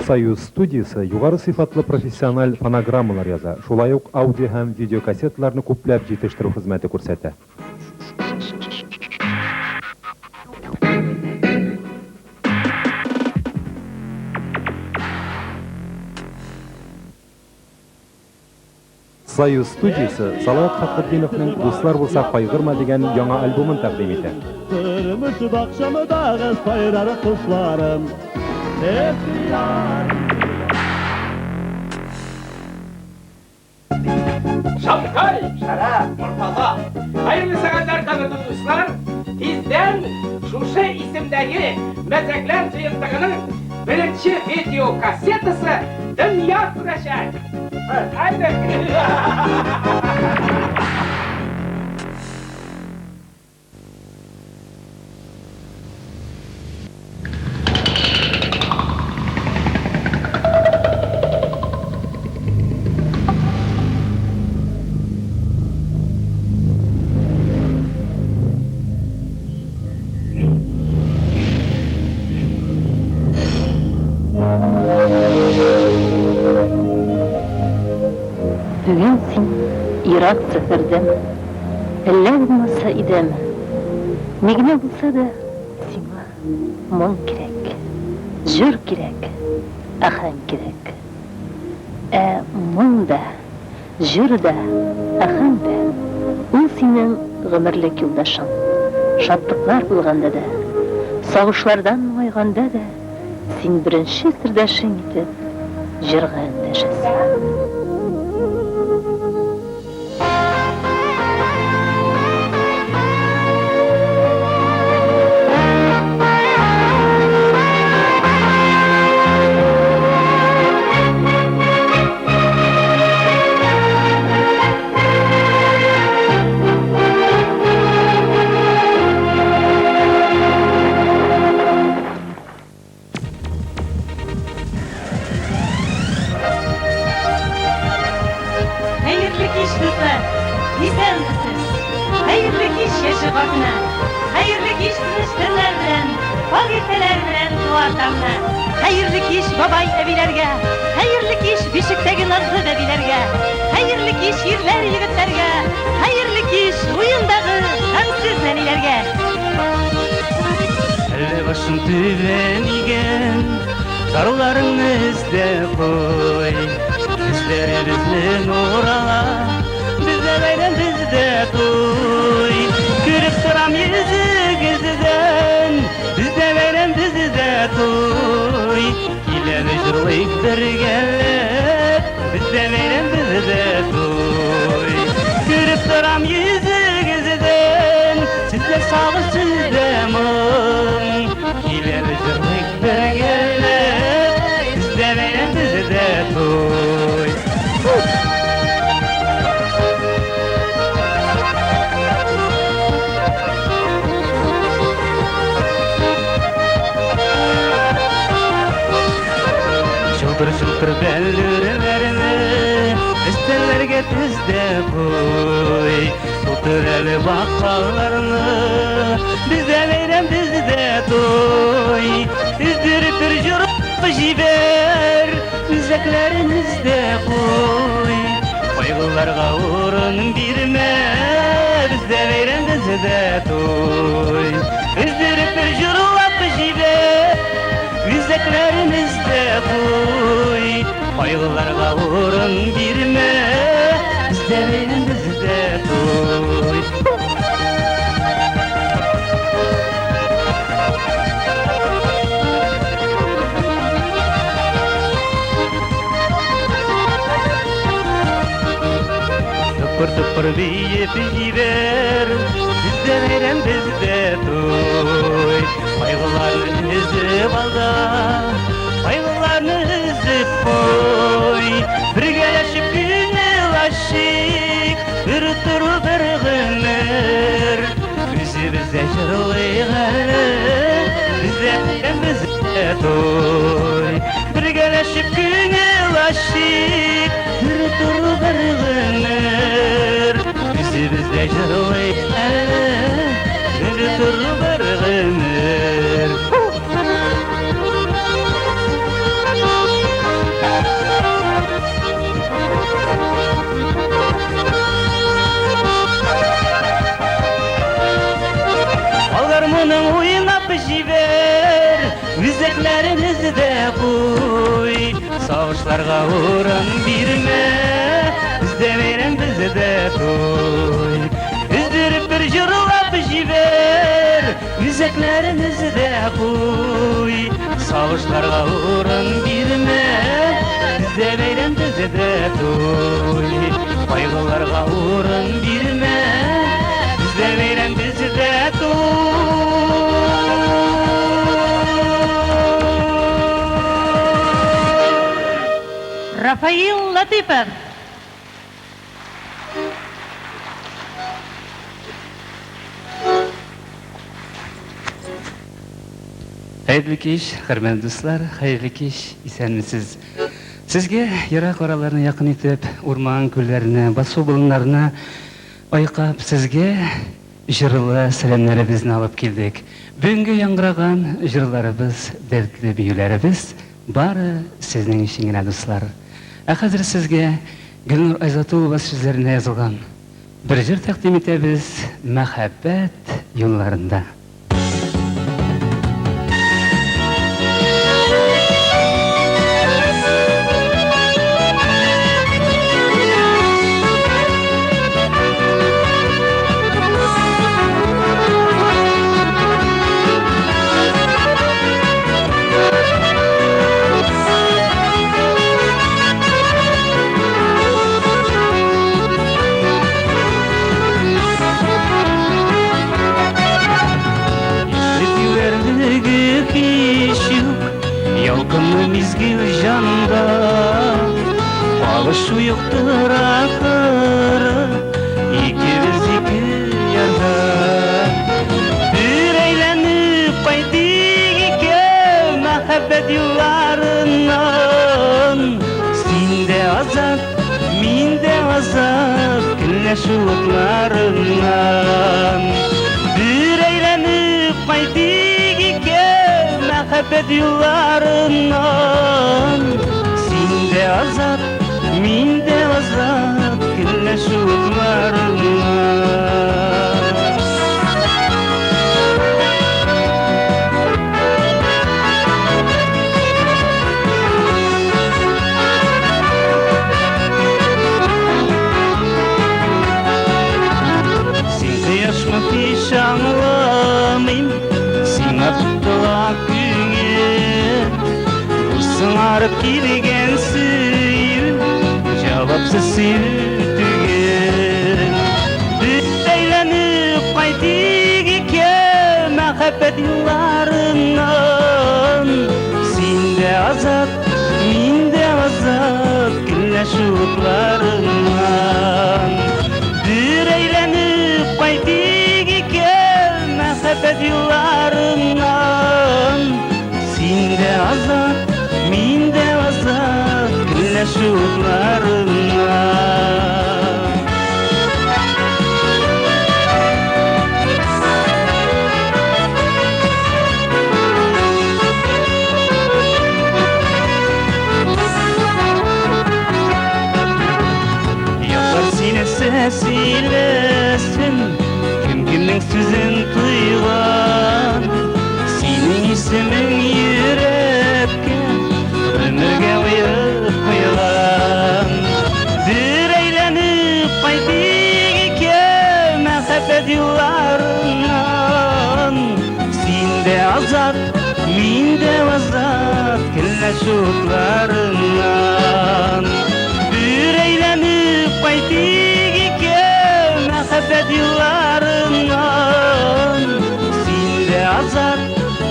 Союз студиясе югары сыйфатлы профессиональ фонограммалар яза, шулай ук аудио һәм видеокассеталарны күпләп җитештерү хезмәте күрсәтә. Союз студиясе Салават Фәтхетдиновның Дуслар булса кайгырма дигән яңа альбомын тәкъдим итә. Шамкай, Шәрә, Мортаза. Хәерле сәгатьләр, кадерле дуслар. Тиздән шушы исемдәге мәзәкләр җыентыгының беренче видеокассетасы дөнья күрәчәк. Хәйдә. Бүген син ерак сәфәрдәме, Әллә булмаса идеме? Ни генә булса да, сиңа моң кирәк, Җыр кирәк, аһәң кирәк. Ә моң да, җыр да, аһәң дә, Ул синең гомерлек юлдашың. Шатлыклар булганда да, Сагышлардан моңайганда да, Син беренче сердәшең итеп җырга эндәшәсең. Хәерле кич, дуслар! Исәнмесез! Хәерле кич, яше картына! Хәерле кич, тыныч төннәр белән, пакь иртәләр белән туар таңны! Хәерле кич, бабай, әбиләргә! Хәерле кич, бишектәге назлы бәбиләргә! Хәерле кич, ирләр, егетләргә! Хәерле кич, уендагы гамьсез нәниләргә! Әллә башың түбән игән, Зарларыңны эзләп куй. Эзләребезне нурала, Бездә бәйрәм, бездә туй. Күреп торам йөзегездән, Бездә бәйрәм, бездә туй. Киләбез җырлыйк бергәләп, Бездә бәйрәм, бездә туй. Күреп торам йөзегездән, Сездә сагыш, сездә моң. Киләбез җырлыйк бергәләп, Бездә бәйрәм, бездә туй. Чылтыр-чылтыр бәллүрләрне Өстәлләргә тез дә куй. Тутыр әле бакаларны, Бездә бәйрәм, бездә туй. Өздереп бер җырып җибәр, Үзәкләрен өздә куй. Кайгыларга урын бирмә, Бездә бәйрәм, бездә туй. Өздереп бер җырлап җибәр, Үзәкләрен өздә куй. Кайгыларга урын бирмә, Бездә бәйрәм, бездә туй. Тыпыр-тыпыр биеп җибәр, Бездә бәйрәм, бездә туй. Кайгыларны өзеп ал да, Кайгыларны өзеп куй. Бергәләшеп күңел ачыйк, Бер тору, бер гомер. Үзебездә җырлыйк әле, Бездә бәйрәм, бездә туй. Бергәләшеп күңел ачыйк, Бер тору, бер гомер. Үзебездә җырлыйк әле, Бер тору, бер гомер. өз дә куй. Сагышларга урын бирмә, бездә бәйрәм, бездә туй. Өздереп бер җырлап җибәр, үзәкләрен өз дә куй. Сагышларга урын бирмә, бездә бәйрәм, бездә туй. Кайгыларга урын бирмә, бездә бәйрәм, бездә туй. Рафаил Латыпов. Хәерле кич, хөрмәтле дуслар, хәерле кич, исәнмесез. Сезгә ерак араларны якын итеп, урман күлләрне, басу болыннарны айкап, сезгә җырлы сәламнәребезне алып килдек. Бүгенге яңгыраган җырларыбыз, дәртле биюләребез бары сезнең өчен генә, дуслар. Ә хәзер сезгә Гөлнур Айзатуллова сүзләренә язылган бер җыр тәкъдим итәбез, Мәхәббәт юлларында. Яшьлек һич юк, ялкынлы мизгел җанда. Калышу юктыр ахыры, икебез ике ярда. Бер әйләнеп кайтыйк икән мәхәббәт юлларыннан. Син дә азат, мин дә азат, көнләшү утларыннан. Бер әйләнеп кайтыйк икән мәхәббәт юлларыннан. Син дә азат, мин дә азат, көнләшү утларыннан. Син кояшмы, һич аңламыйм, сиңа тотыла күңел. Бу сыңарып килгән сөю, җавапсыз сөю түгел. Бер әйләнеп кайтыйк икән мәхәббәт юлларыннан. Син дә азат, мин дә азат, көнләшү утларыннан. Бер әйләнеп кайтыйк икән мәхәббәт юлларыннан. Син дә азат, мин дә азат, көнләшү утларыннан. Ятлар сөйләсә сөйләсен, кем кемнең сүзен тойган. Синең исемең йөрәккә гомергә уеп куйган. Бер әйләнеп кайтыйк икән мәхәббәт юлларыннан. Син дә азат, мин дә азат, көнләшү утларыннан. Бер әйләнеп кайтыйк икән мәхәббәт юлларыннан. Син дә азат,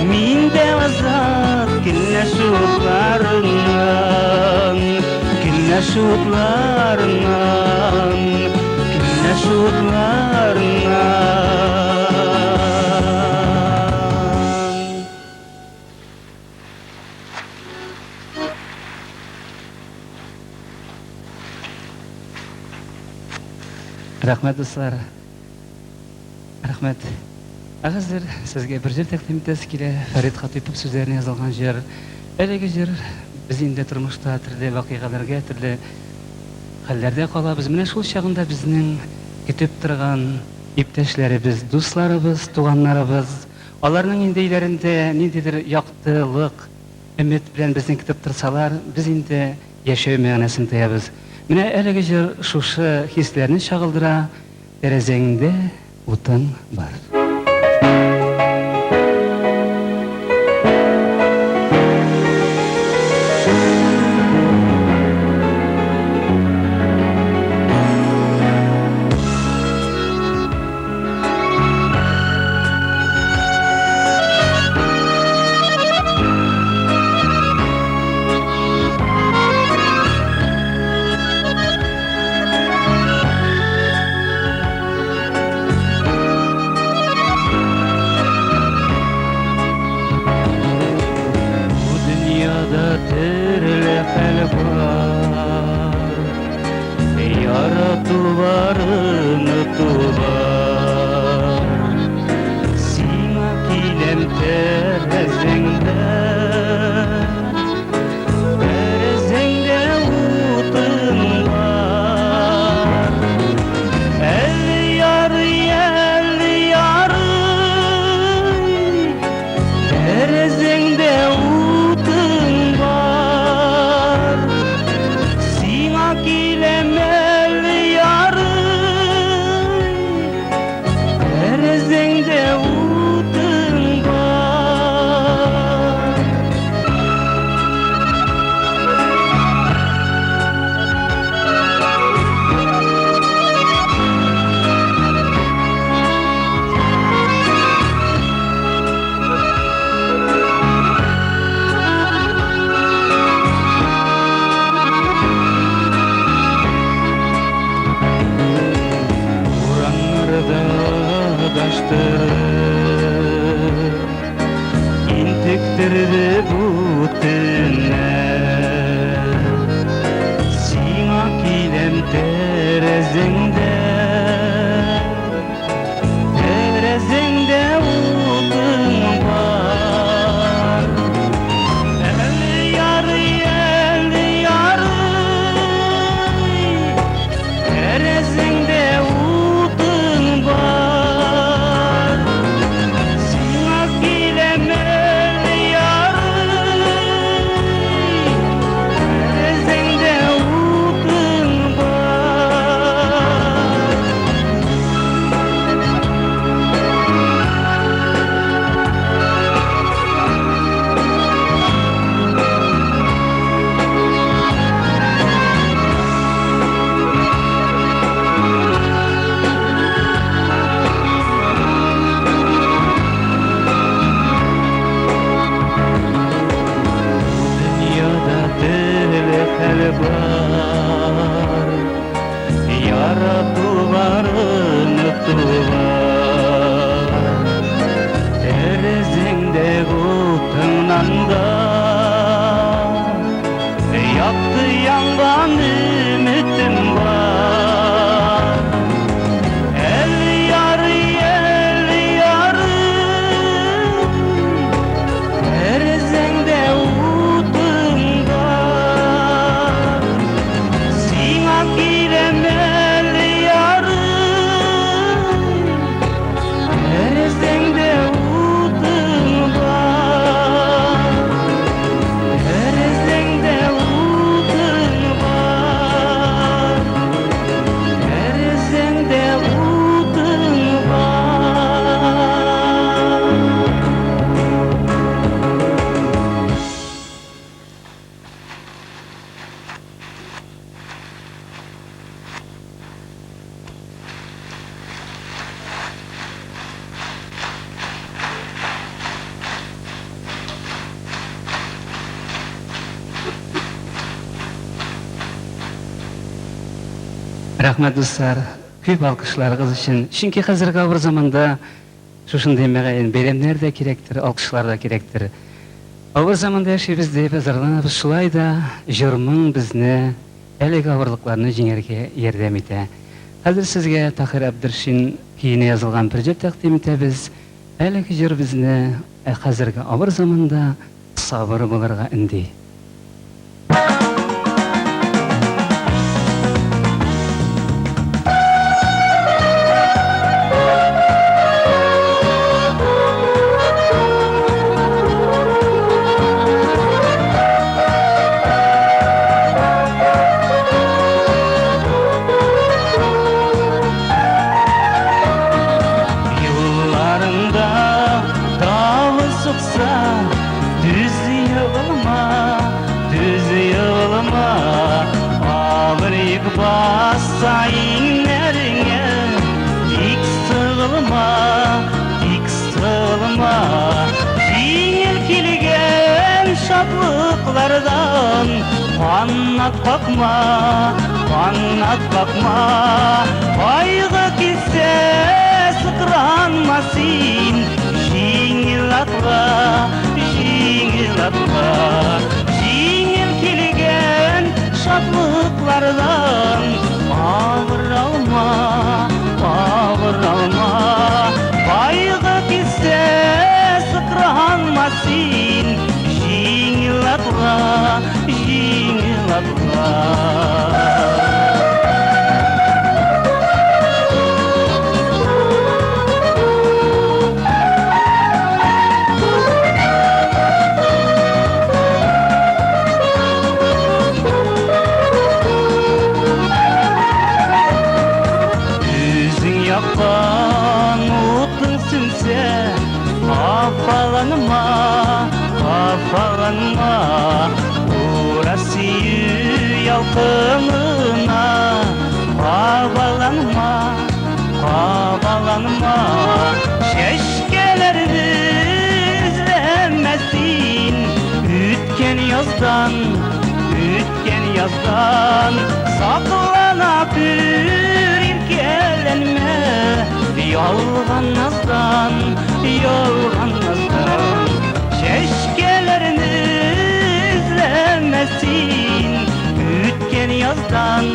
мин дә азат, көнләшү утларыннан. Көнләшү утларыннан, көнләшү утларыннан. Рәхмәт, дуслар. Рәхмәт. Ә хәзер сезгә бер җыр тәкъдим итәсе килә. Фәрит Хатыйпов сүзләренә язылган җыр. Әлеге җыр без инде тормышта төрле вакыйгаларга, төрле хәлләрдә калабыз. Менә шул чагында безнең көтеп торган иптәшләребез, дусларыбыз, туганнарыбыз, аларның инде өйләрендә ниндидер яктылык, өмет белән безне көтеп торсалар, без инде яшәү мәгънәсен тоябыз. Менә әлеге җыр шушы хисләрне чагылдыра, Тәрәзәңдә утың бар. Бу дөньяда төрле хәл бар, Ярату бар, оныту бар. Сиңа киләм тәрәзәңдә, Тәрәзәңдә утың бар. Әле ярый, әле ярый, Тәрәзәңдә утың бар. Сиңа киләм әле ярый, Тәрәзәңдә утың бар. Урамнарда адаштырып, Интектерде бу төннәр. Сиңа киләм тәрәзәңдә, Тәрәзәңдә утың бар. Әле ярый, әле ярый, Тәрәзәңдә утың бар. Сиңа киләм әле ярый, Тәрәзәңдә утың бар. Бу дөньяда төрле хәл бар, Ярату бар, оныту бар. Тәрәзәңдә утыңнан да Якты янган өметем бар. Әле ярый, әле ярый, Тәрәзәңдә утың бар. Сиңа киләм әле ярый, Тәрәзәңдә утың бар. Тәрәзәңдә утың бар. Тәрәзәңдә утың бар. Рәхмәт, дуслар, күп алкышларыгыз өчен. Чөнки хәзерге авыр заманда шушындый мөгаен бәйрәмнәр дә кирәктер, алкышлар да кирәктер. Авыр заманда яшибез дип зарланабыз, шулай да җыр-моң безне әлеге авырлыкларны җиңәргә ярдәм итә. Хәзер сезгә Таһир Әбдершин көенә язылган бер җыр тәкъдим итәбез. Әлеге җыр безне хәзерге авыр заманда сабыр булырга өнди. Канат какма, канат какма. Кайгы килсә, сыкранма син. Җиңел атла, җиңел атла. Җиңел килгән шатлыклардан авыр алма, авыр алма. Кайгы килсә, сыкранма син. Җиңел атла, җиңел атла. Үзең яккан утың сүнсә, хафаланма, хафаланма. Ура сөю ялкынына, кабаланма, кабаланма. Чәчкәләрне эзләмә син, үткән яздан, үткән яздан. Саклана күр, иркәләнмә, ялган наздан, ялган наздан. Чәчкәләрне эзләмә син, үткән яздан,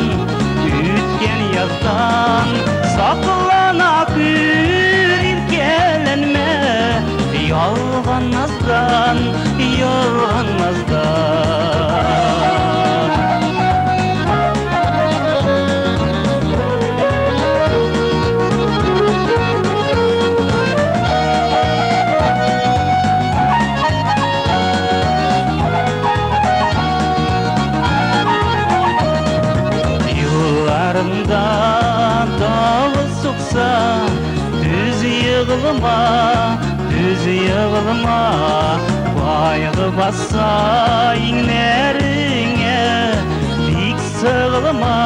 үткән яздан. Саклана күр, иркәләнмә, ялган наздан, ялган наздан. Юлларында давыл сукса, төз егылма, төз егылма. Кайгы баса иңнәреңә, тик сыгылма,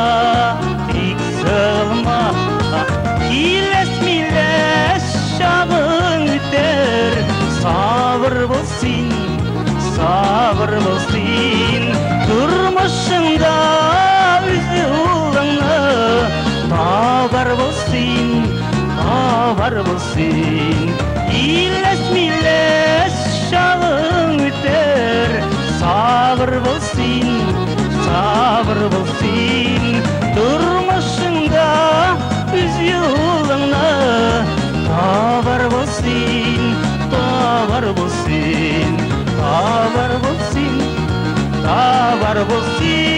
тик сыгылма. Киләс миләс чагың үтәр, сабыр бул син, сабыр бул син. Тормышыңда үз юлыңны табар бул син, табар бул син. Иләс миләс чагың үтәр, сабыр бул син, сабыр бул син. Тормышыңда үз юлыңны табар бул син, табар бул син, табар бул син, табар бул син.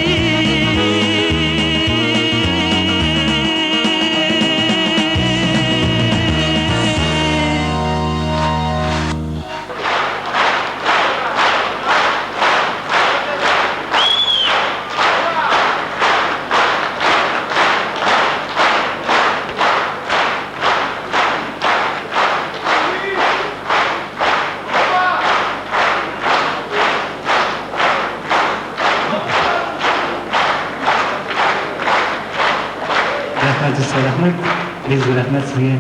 Рәхмәт, дуслар, рәхмәт. Бик зур рәхмәт сезгә.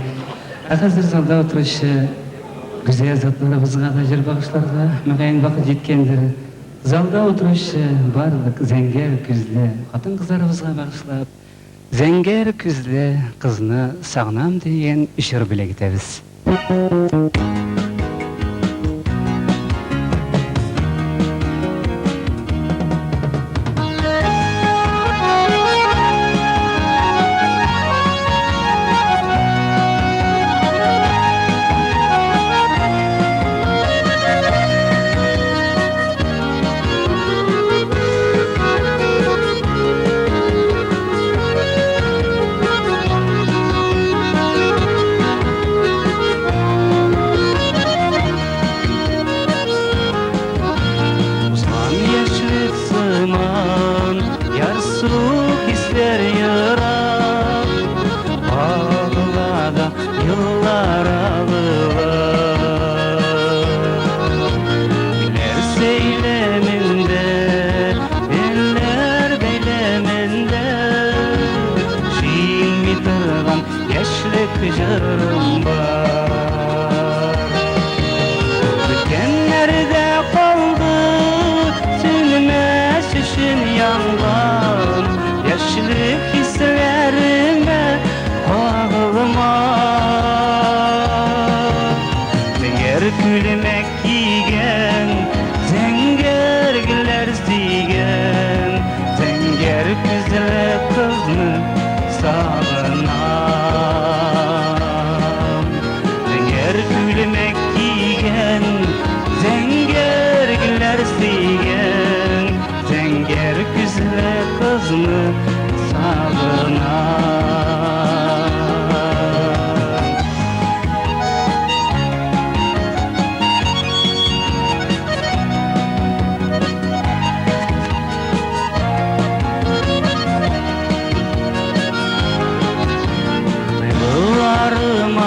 Ә хәзер залда утыручы гүзәл затларыбызга да җыр багышларга мөгаен вакыт җиткәндер. Залда утыручы барлык зәңгәр күзле хатын-кызларыбызга багышлап, Зәңгәр күзле кызны сагынам дигән җыр бүләк итәбез. Узган яшьлек сыман, ярсу хисләр ерак, агыла да еллар агыла. Гөлләр сәйләмендә, гөлләр бәйләмендә, шиңми торган яшьлек җырым бар. Үткәннәрдә калды, сүнмәс өчен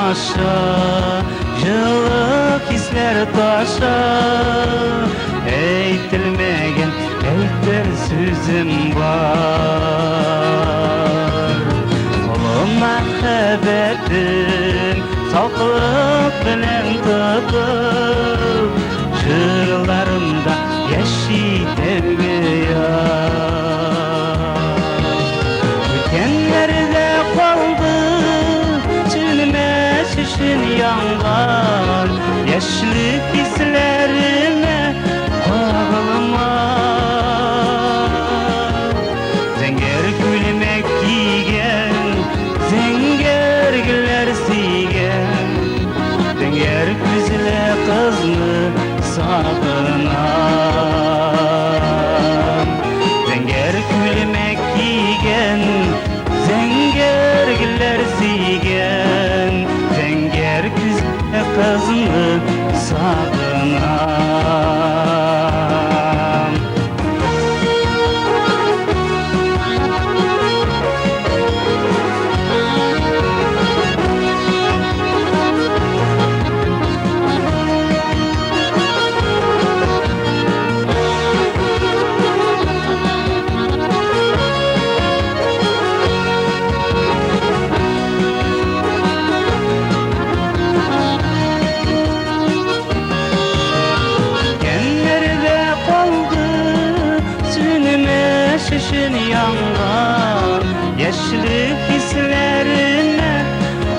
аша җылы хисләр таша. Әйтелмәгән әйтер сүзем бар. Олы мәхәббәтем саклык белән тотып, җырларымда яши тәүге яз. Үткәннәрдә калды сүнмәс өчен янган яшьлек хисләремә кагылма. Зәңгәр күлмәк кигән, зәңгәр гөлләр сөйгән, зәңгәр күзле кызны сагынам. Зәңгәр күлмәк кигән, зәңгәр гөлләр сөйгән, зәңгәр күзле кызны сагынам. Үткәннәрдә калды сүнмәс өчен янган яшьлек хисләренә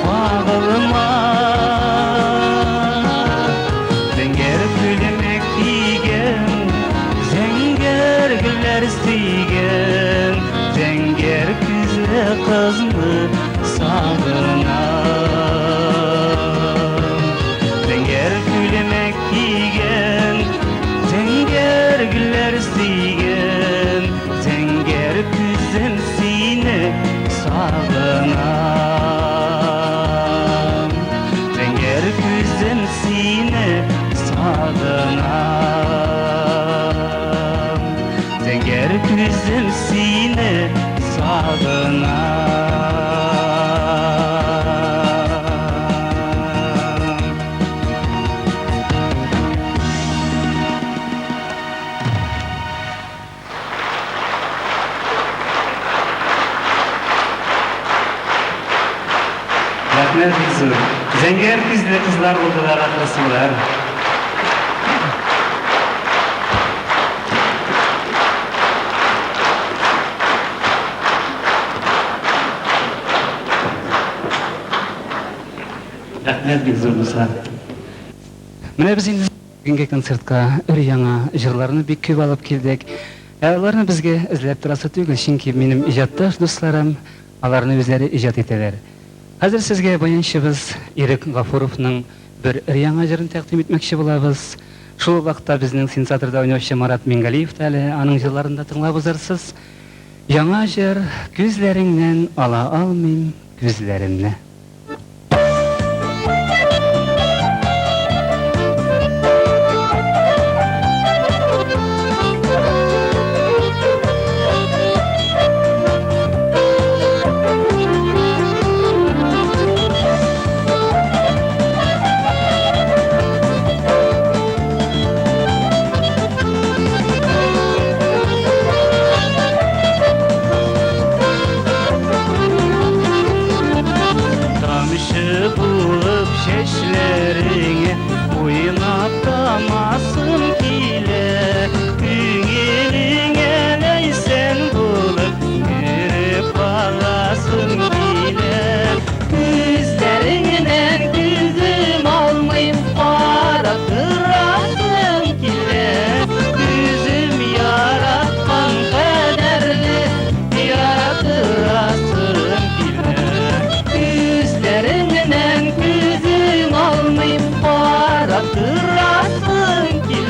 кагылма. Зәңгәр күлмәк кигән, зәңгәр гөлләр сөйгән, зәңгәр күзле кызны сагынам. Зәңгәр күлмәк кигән, зәңгәр гөлләр сөйгән, зәңгәр күзем сине сагынам. Зәңгәр күзем сине сагынам. Зәңгәр күзем сине сагынам. Рәхмәт бик зур. Зәңгәр күзле кызлар булдылар ахрысы болар. Рәхмәт бик зур, дуслар. Менә без инде бүгенге концертка өр-яңа җырларны бик күп алып килдек. Ә аларны безгә эзләп торасы түгел, чөнки минем иҗатташ дусларым аларны үзләре иҗат итәләр. Хәзер сезгә баянчыбыз Ирек Гафуровның бер өр-яңа җырын тәкъдим итмәкче булабыз. Шул ук вакытта безнең синтезаторда уйнаучы Марат Мингалиев та әле аның җырларын да тыңлап узарсыз. Яңа җыр Күзләреңнән ала алмыйм күзләремне. Тамчы булып чәчләреңә уйнап тамасым килә. Күңелеңә ләйсән булып кереп каласым килә. Күзләреңнән күзем алмыйм, карап торасым килә. Күзем яраткан кадәрле яратырасым килә. Күзләреңнән күзем алмыйм, карап торасым килә.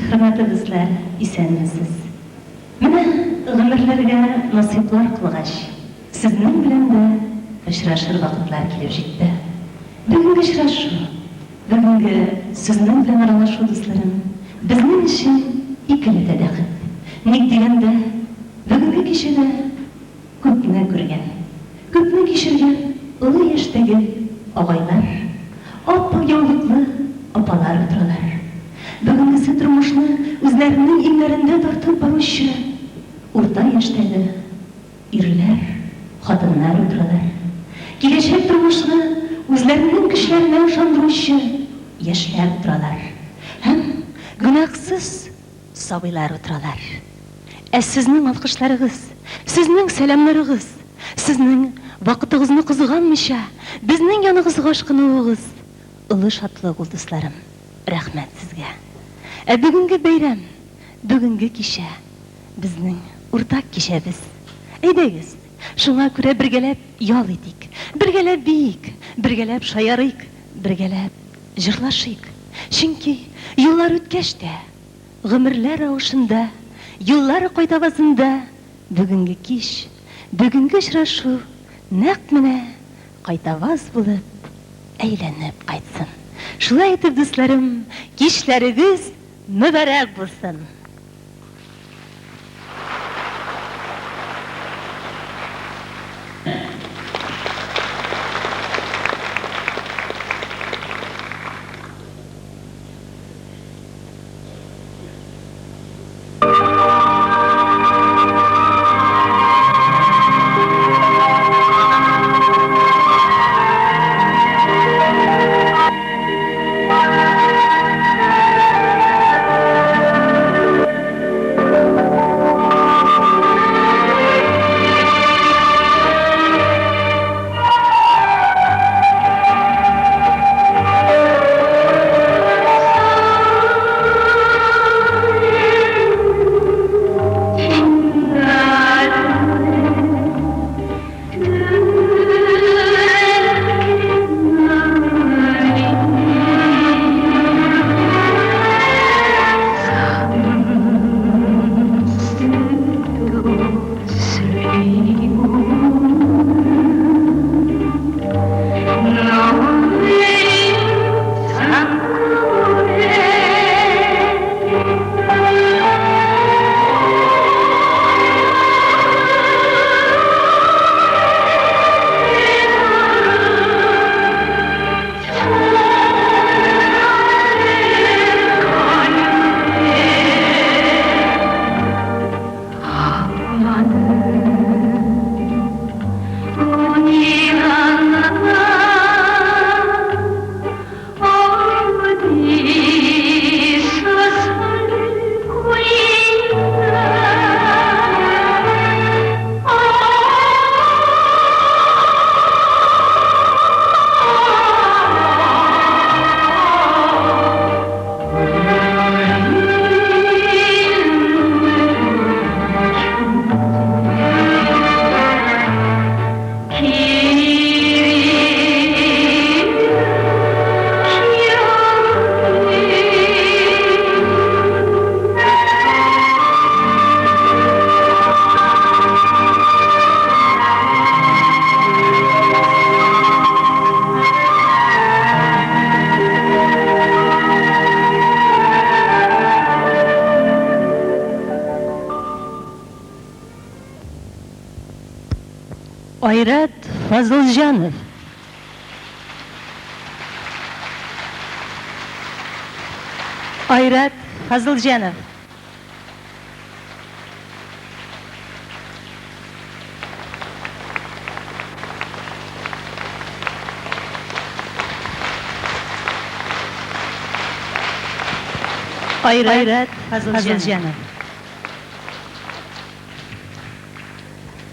хөрмәтле дуслар, исәнмесез. Менә гомерләргә насыйплар кылгач, сезнең белән дә очрашыр вакытлар килеп җитте. Бүгенге очрашу, бүгенге сезнең белән аралашу, дусларым, безнең өчен икеләтә бәхет. Ник дигәндә, бүгенге кичәдә Күпне күргән, күпне кичергән олы яшьтәге агайлар, ап-ак яулыклы апалар утыралар. Бүгенгесе тормышны үзләренең иңнәрендә тартып баручы урта яшьтәге ирләр, хатыннар утыралар. Киләчәк тормышны үзләренең көчләренә ышандыручы яшьләр утыралар. Һәм гөнаһсыз Сабыйлар утыралар. Ә сезнең алкышларыгыз, сезнең сәламнарыгыз, сезнең, вакытыгызны кызганмыйча, безнең яныгызга ашкынуыгыз, олы шатлык ул, дусларым. Рәхмәт сезгә. Ә бүгенге бәйрәм, бүгенге кичә, безнең уртак кичәбез. Әйдәгез, шуңа күрә бергәләп ял итик, бергәләп биик, бергәләп шаярыйк, бергәләп җырлашыйк. Чөнки еллар үткәч тә, Гомерләр авышында, юллар кайтавазында бүгенге кич, бүгенге очрашу нәкъ менә кайтаваз булып әйләнеп кайтсын. Шулай итеп, дусларым, кичләрегез мөбарәк булсын! Айрат Фазылҗанов. Айрат Фазылҗанов. Айрат Фазылҗанов.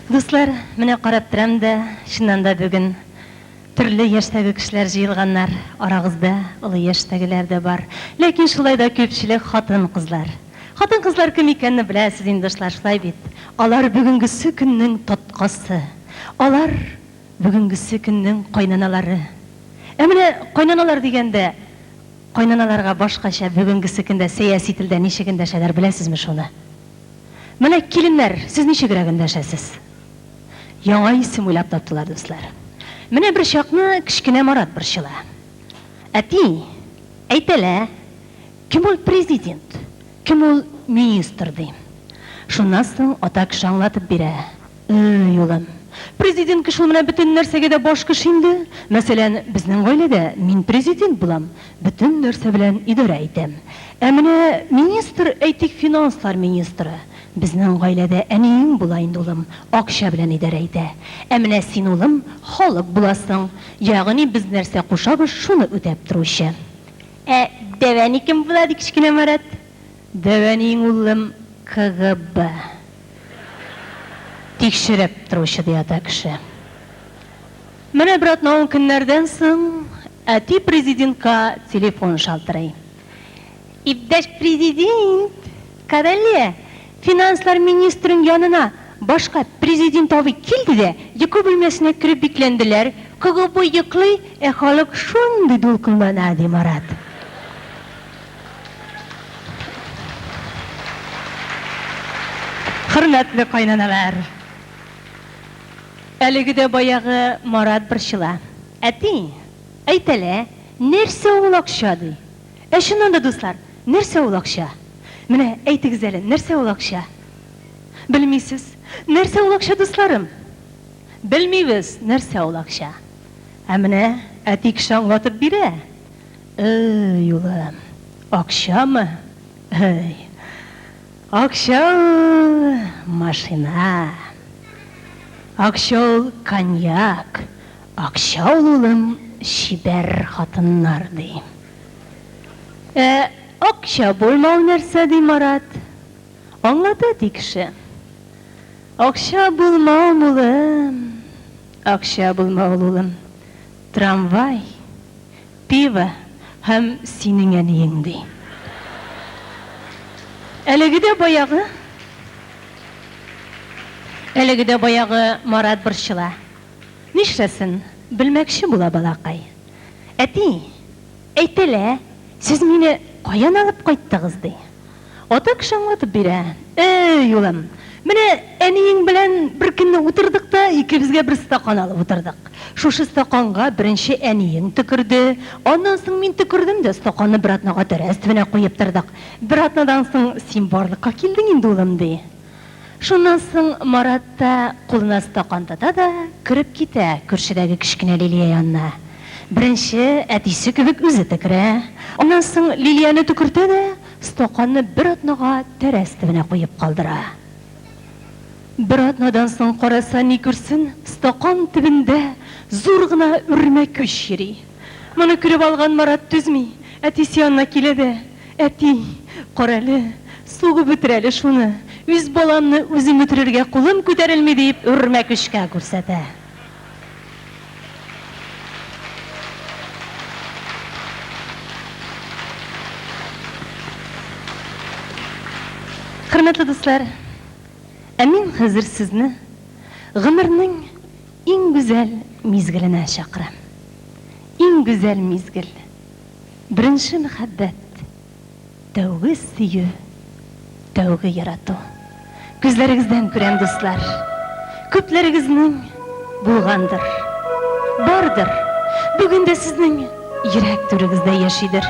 Дуслар, менә карап торам да, чыннан да бүген төрле яшьтәге кешеләр җыелганнар, арагызда олы яшьтәгеләр дә бар. Ләкин шулай да күпчелек хатын-кызлар. Хатын-кызлар кем икәнне беләсез инде, дуслар, шулай бит? Алар бүгенгесе көннең тоткасы. Алар бүгенгесе көннең кайнаналары. Ә менә кайнаналар дигәндә, кайнаналарга башкача бүгенгесе көндә сәяси телдә ничек эндәшәләр, беләсезме шуны? Менә киленнәр, сез ничегрәк эндәшәсез? Яңа исем уйлап таптылар, дуслар. Менә бер чакны кечкенә Марат борчыла. Әти, әйт әле, кем ул президент, кем ул министр, ди. Шуннан соң ата кеше аңлатып бирә. Эй, улым, президент кеше ул менә бөтен нәрсәгә дә баш кеше инде. Мәсәлән, безнең гаиләдә мин президент булам, бөтен нәрсә белән идарә итәм. Ә менә министр, әйтик, финанслар министры, безнең гаиләдә әниең була инде, улым, акча белән идарә итә. Ә менә син, улым, халык буласың, ягъни без нәрсә кушабыз, шуны үтәп торучы. Ә дәү әни кем була, ди кечкенә Марат. Дәү әниең, улым, КГБ. Тикшереп торучы, ди ата кеше. Менә бер атна-ун көннәрдән соң әти президентка телефон шалтырый. Иптәш президент, карале, финанслар министрың янына башка президент абый килде дә, йокы бүлмәсенә кереп бикләнделәр. КГБ йоклый, ә халык шундый дулкынлана, ди Марат. Хөрмәтле кайнаналар! Әлеге дә баягы Марат борчыла. Әти, әйт әле, нәрсә ул акча, ди. Ә чыннан да, дуслар, нәрсә ул акча? Менә әйтегез әле, нәрсә ул акча? Белмисез. Нәрсә ул акча, дусларым? Белмибез, нәрсә ул акча. Ә менә әти кеше аңлатып бирә. Эй, улым, акчамы? Эй, акча ул машина. Акча ул коньяк. Акча ул, улым, чибәр хатыннар, ди. Ә акча булмау нәрсә, ди Марат. Аңлата әти кеше. Акча булмау, улым, акча булмау ул, улым, трамвай. Пиво һәм синең әниең, ди. Әлеге дә баягы, әлеге дә баягы Марат борчыла. Нишләсен, белмәкче була балакай. Әти, әйт әле, сез мине каян алып кайттыгыз, ди. Ата кеше аңлатып бирә. Әй, улым, менә әниең белән бер көнне утырдык та, икебезгә бер стакан алып утырдык. Шушы стаканга беренче әниең төкерде, аннан соң мин төкердем дә, стаканны бер атнага тәрәз төбенә куеп тордык. Бер атнадан соң син барлыкка килдең инде, улым, ди. Шуннан соң Марат та кулына стакан тота да кереп китә күршедәге кечкенә Лилия янына. Беренче әтисе кебек үзе төкерә. Аннан соң Лилияне төкертә дә стаканны бер атнага тәрәз төбенә куеп калдыра. Бер атнадан соң караса, ни күрсен, стакан төбендә зур гына үрмәкүч йөри. Моны күреп алган Марат түзми, әтисе янына килә дә, Әти, карале, сугып үтер әле шуны, үз баламны үзем үтерергә кулым күтәрелми, дип үрмәкүчкә күрсәтә. Хөрмәтле дуслар, ә мин хәзер сезне гомернең иң гүзәл мизгеленә чакырам. Иң гүзәл мизгел. Беренче мәхәббәт, тәүге сөю, тәүге ярату. Күзләрегездән күрәм, дуслар, күпләрегезнең булгандыр, бардыр, бүген дә сезнең йөрәк түрегездә яшидер.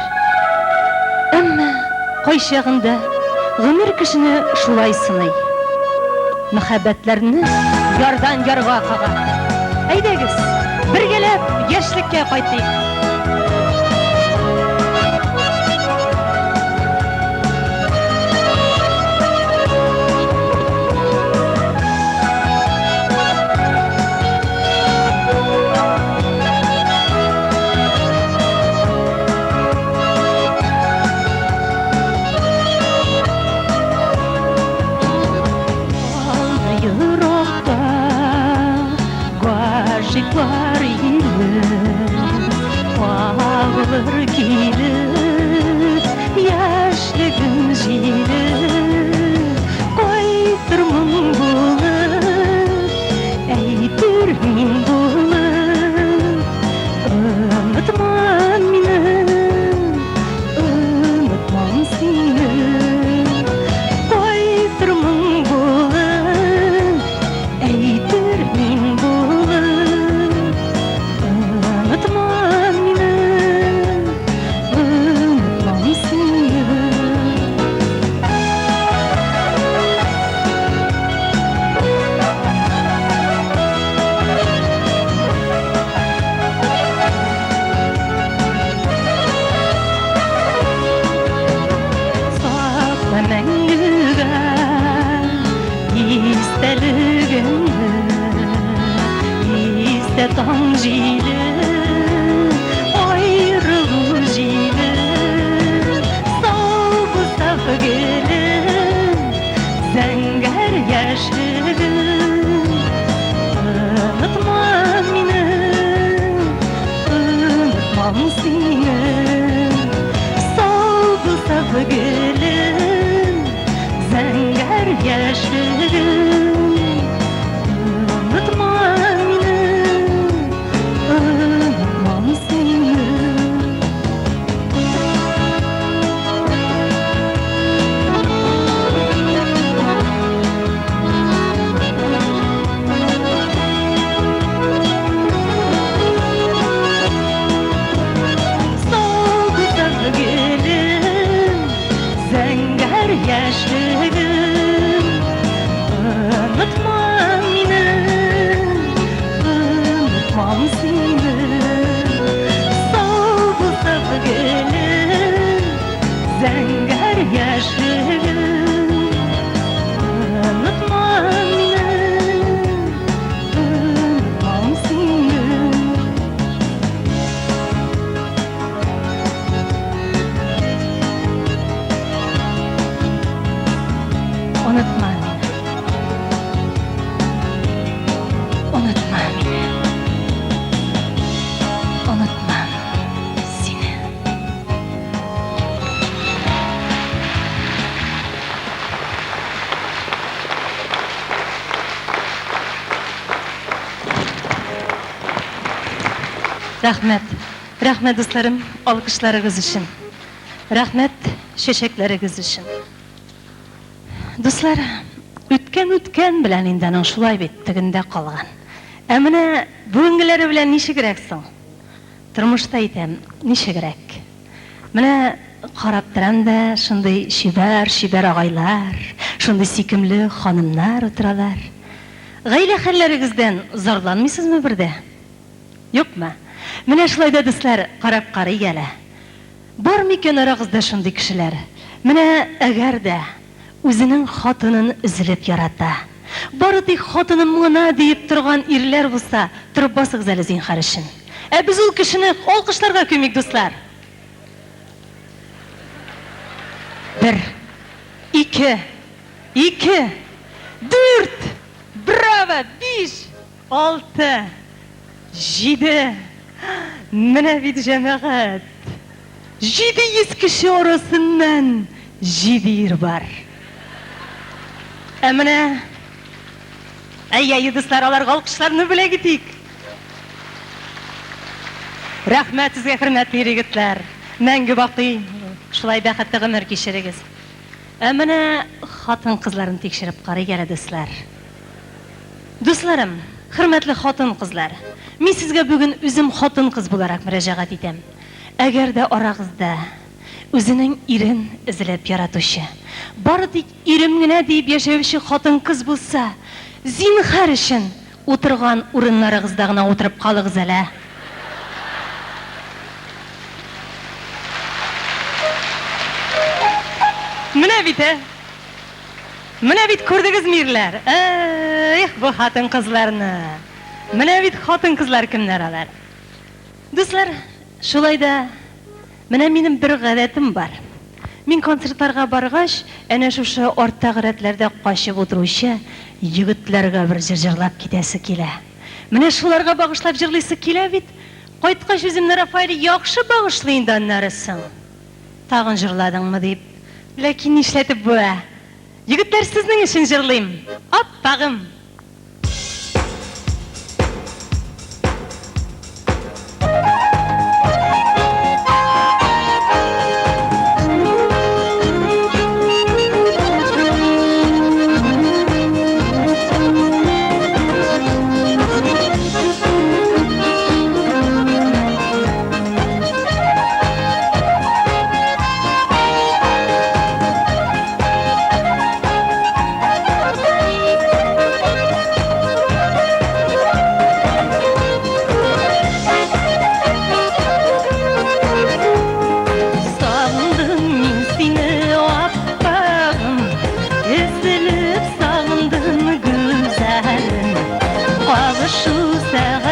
Әмма кайчагында гомер кешене шулай сыный. Мәхәббәтләрне ярдан ярга кага. Әйдәгез, бергәләп яшьлеккә кайтыйк. Еракта гашыйклар йөрер. Мәңгегә истәлегеңне. Истә таң җиле, аерылу җиле. Сау бул, саф гөлем, зәңгәр яшьлегем. Онытма мине, онытмам сине. Сау бул, саф гөлем, зәңгәр яшьлегем. Онытма мине, онытмам сине. Сау бул, саф гөлем, зәңгәр яшьлегем. Онытма мине, онытмам сине. Сау бул, саф гөлем, зәңгәр яшьлегем. Онытма мине, онытмам сине. Онытма мине. Онытма мине. Онытмам сине. Рәхмәт. Рәхмәт, дусларым, алкышларыгыз өчен. Рәхмәт чәчәкләрегез өчен. Дуслар, үткән үткән белән инде аның шулай бит тегендә калган. Ә менә бүгенгеләре белән ничегрәк соң? Тормышта әйтәм, ничегрәк? Менә карап торам да, шундый чибәр, чибәр агайлар, шундый сөйкемле ханымнар утыралар. Гаилә хәлләрегездән зарланмыйсызмы бер дә? Юкмы? Менә шулай да, дуслар, карап карыйк әле. Бар микән арагызда шундый кешеләр? Менә әгәр дә үзенең хатынын өзелеп ярата, бары тик хатыным гына диеп торган ирләр булса, торып басыгыз әле зинһар өчен. Ә без ул кешене алкышларга күмик, дуслар. Бер, ике, ике, дүрт, браво, биш, алты, җиде. Менә бит, җәмәгать, 700 кеше арасыннан җиде ир бар. Ә менә, әй-әй, дуслар, аларга алкышларны бүләк итик. Рәхмәт сезгә, хөрмәтле ир-егетләр. Мәңге бакый шулай бәхетле гомер кичерегез. Ә менә хатын-кызларны тикшереп карыйк әле, дуслар. Дусларым, хөрмәтле хатын-кызлар, мин сезгә бүген үзем хатын-кыз буларак мөрәҗәгать итәм. Әгәр дә арагызда үзенең ирен өзелеп яратучы, бары тик ирем генә диеп яшәүче хатын-кыз булса, зинһар өчен, утырган урыннарыгызда гына утырып калыгыз әле. Менә бит, ә! Менә бит күрдегезме, ирләр? Эх, бу хатын-кызларны! Менә бит хатын-кызлар кемнәр алар. Дуслар, шулай да менә минем бер гадәтем бар. Мин концертларга баргач, әнә шушы арттагы рәтләрдә качып утыручы егетләргә бер җыр җырлап китәсе килә. Менә шуларга багышлап җырлыйсы килә бит. Кайткач үземне Рафаэль яхшы багышлый инде аннары соң. Тагын җырладыңмы дип. Ләкин нишләтеп була? Егетләр, сезнең өчен җырлыйм. Аппагым!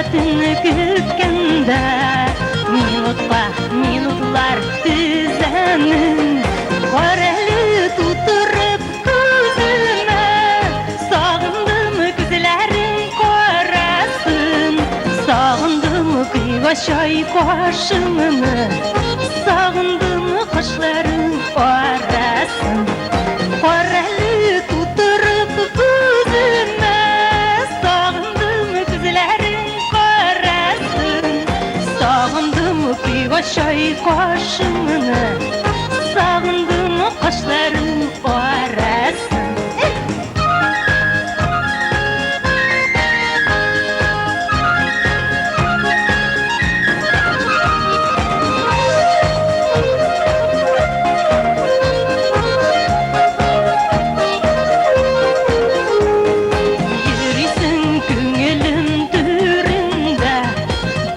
Сәгатен көткәндә, Минутка минутлар тезәмен. Карале тутырып күземә, Сагындым күзләрең карасын, Сагындым кыйгачай кашыңны, Сагындым кашларың арасын. Карале тутырып күземә, Сагындым күзләрең карасын, Сагындым кыйгачай кашыңны, Сагындым кашларың арасын. Йөрисең күңелем түрендә,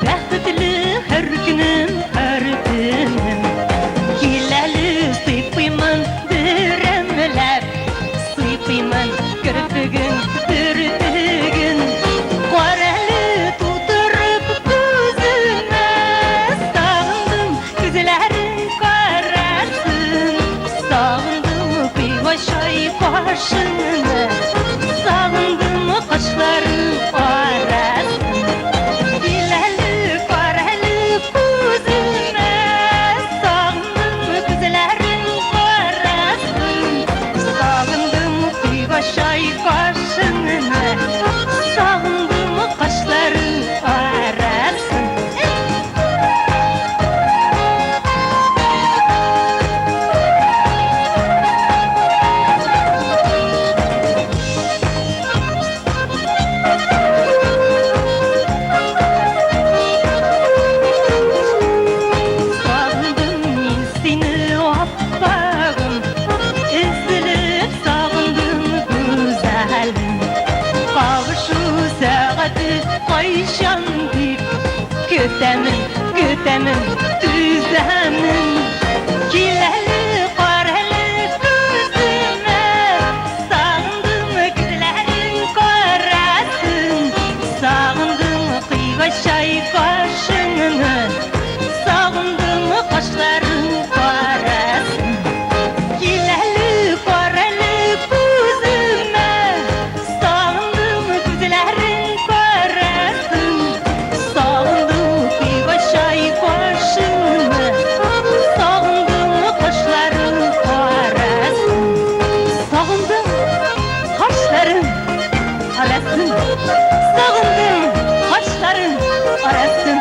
Бәхетле һәр көнем, һәр төнем. Кил әле, сыйпыймын берәмләп, Сыйпыймын керфеген, бөртеген. Карале тутырып күземә, Сагындым күзләрең карасын, Сагындым кыйгачай кашыңны, Сагындым кашларың арасын. Кил әле, карале күземә, Сагындым күзләрең карасын, Сагындым кыйгачай кашыңны, Сагындым кашларың арасын. Сагындым мин сине, аппагым, Өзелеп сагындым, гүзәлем. Кавышу сәгате кайчан дип Көтәмен, көтәмен, түзәмен. Кил әле, карале күземә, Сагындым күзләрең карасын, Сагындым кыйгачай кашыңны, Сагындым кашларың карасын. Кил әле, карале күземә, Сагындым күзләрең карасын, Сагындым кыйгачай кашыңны, Сагындым кашларың карасын. Сагындым кашларың арасын, Сагындым кашларың арасын.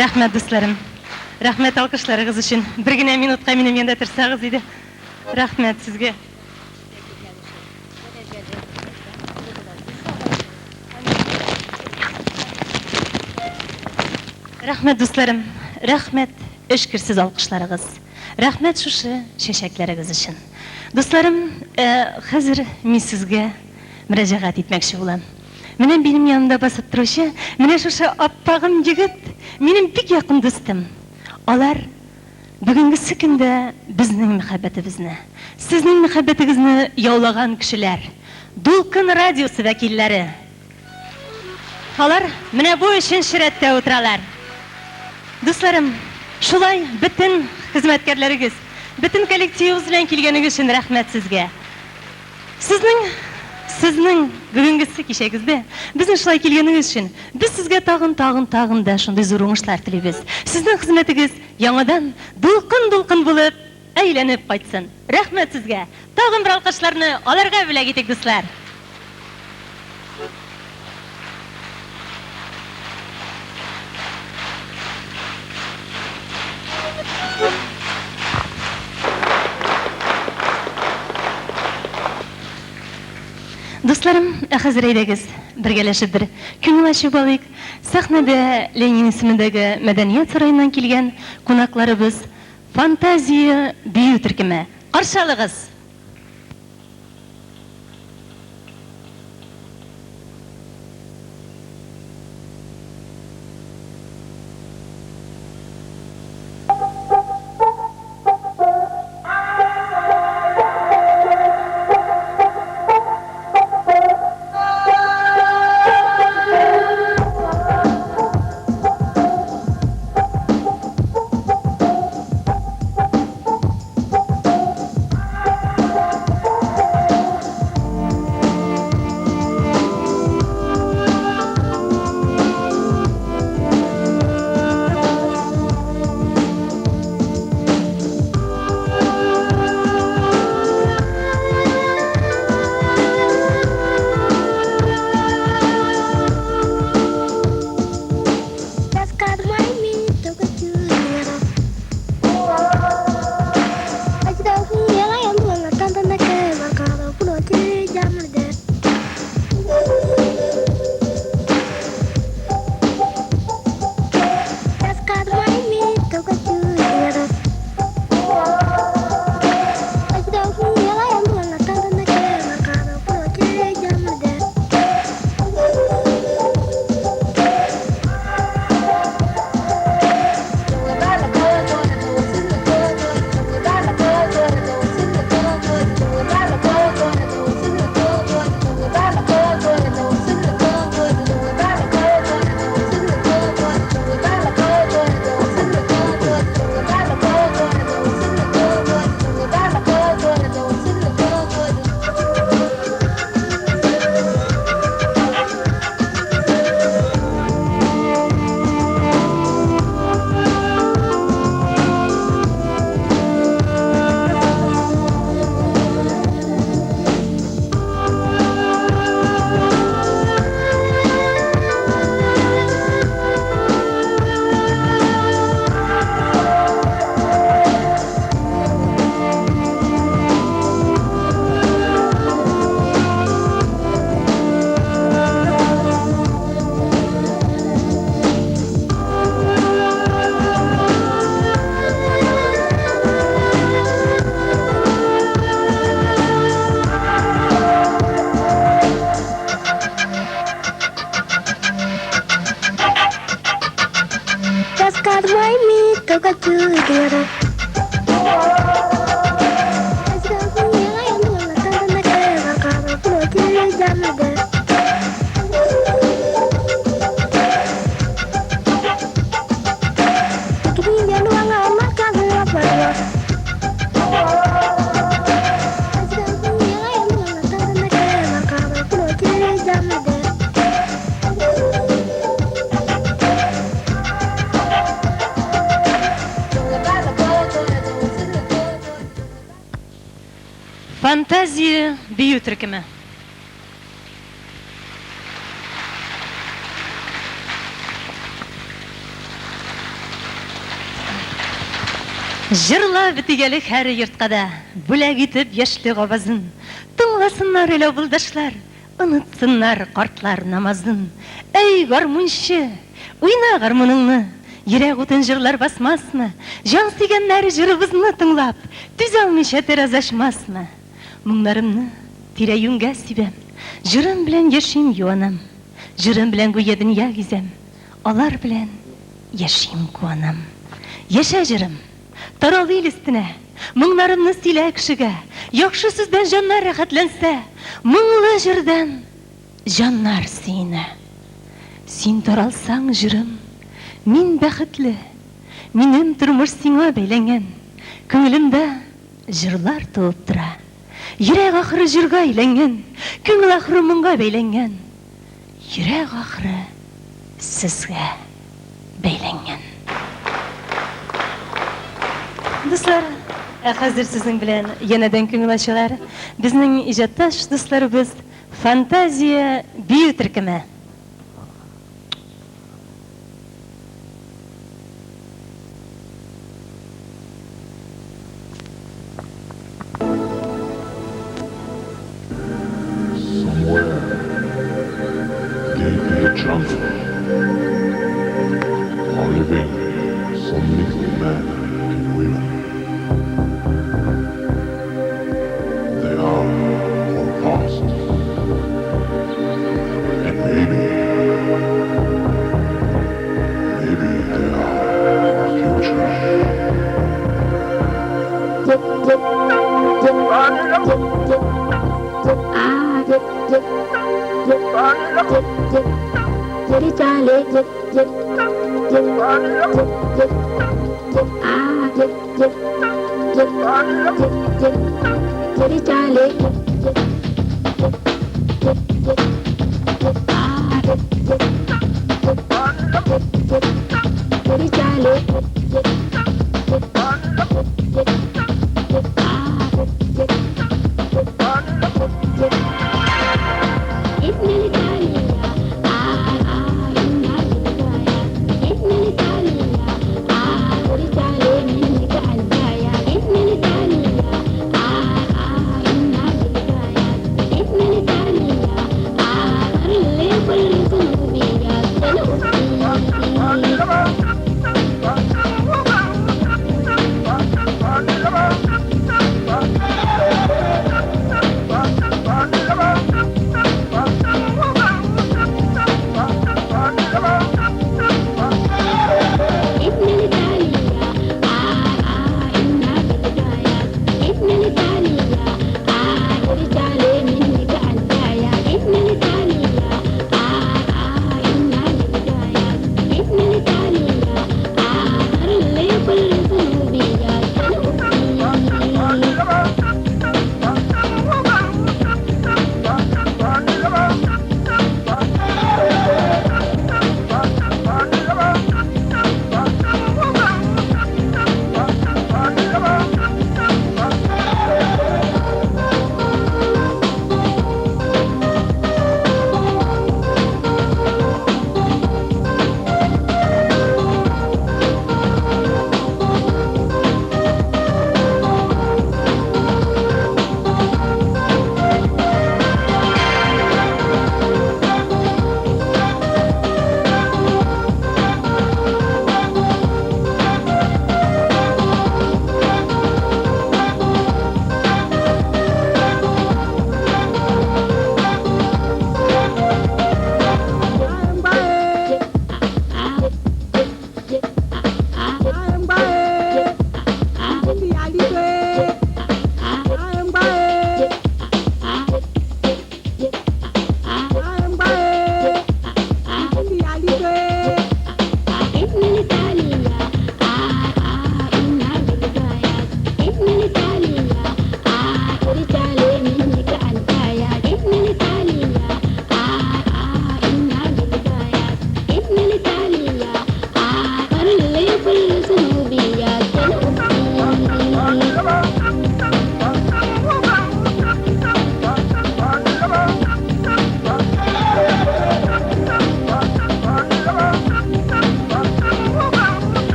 Рәхмәт, дусларым. Рәхмәт алкышларыгыз өчен. Бер генә минутка минем янда торсагыз иде. Рәхмәт сезгә. Рәхмәт, дусларым. Рәхмәт эчкерсез алкышларыгыз. Рәхмәт шушы чәчәкләрегез өчен. Дусларым, ә, хәзер мин сезгә мөрәҗәгать итмәкче булам. Менә минем янымда басып торучы, менә шушы аппагым егет, минем бик якын дустым. Алар бүгенгесе көндә безнең мәхәббәтебезне, сезнең мәхәббәтегезне яулаган кешеләр. Дулкын радиосы вәкилләре. Алар менә бу өченче рәттә утыралар. Дусларым, шулай бөтен хезмәткәрләрегез, бөтен коллективыгыз белән килгәнегез өчен рәхмәт сезгә. Сезнең, сезнең бүгенгесе кичәгездә безнең шулай килгәнегез өчен без сезгә тагын, тагын, тагын да шундый зур уңышлар телибез. Сезнең хезмәтегез яңадан дулкын-дулкын булып әйләнеп кайтсын. Рәхмәт сезгә! Тагын бер алкышларны аларга бүләк итик, дуслар! Дусларым, ә хәзер әйдәгез, бергәләшеп бер күңел ачып алыйк. Сәхнәдә Ленин исемендәге мәдәният сараеннан килгән кунакларыбыз Фантазия бию төркеме. Каршы алыгыз! Фантазия бию төркеме. Җырла бетик әле һәр йортка да, бүләк итеп яшьлек авазын. Тыңласыннар әле авылдашлар, онытсыннар картлар намазын. Әй, гармунчы, уйна гармуныңны, йөрәк утын җырлар басмасмы? Җан сөйгәннәр җырыбызны тыңлап, түзалмыйча тәрәз ачмасмы? Моңнарымны тирә-юньгә сибәм, җырым белән яшим, юанам. Җырым белән гүя дөнья гизәм, алар белән яшим, куанам. Яшә, җырым! Тарал ил өстенә, моңнарымны сөйлә кешегә. Яхшы сүздән җаннар рәхәтләнсә, моңлы җырдан җаннар сөенә. Син таралсаң, җырым, мин бәхетле. Минем тормыш сиңа бәйләнгән. Күңелемдә җырлар туып тора. Йөрәк ахры җырга әйләнгән, күңел ахры моңга бәйләнгән. Йөрәк ахры сезгә бәйләнгән. Дуслар, ә хәзер сезнең белән янәдән күңел ачалар. Безнең иҗатташ дусларыбыз Фантазия бию төркеме. Somewhere deep in the jungle are living some little men and women. They are our past. And maybe, maybe they are our future.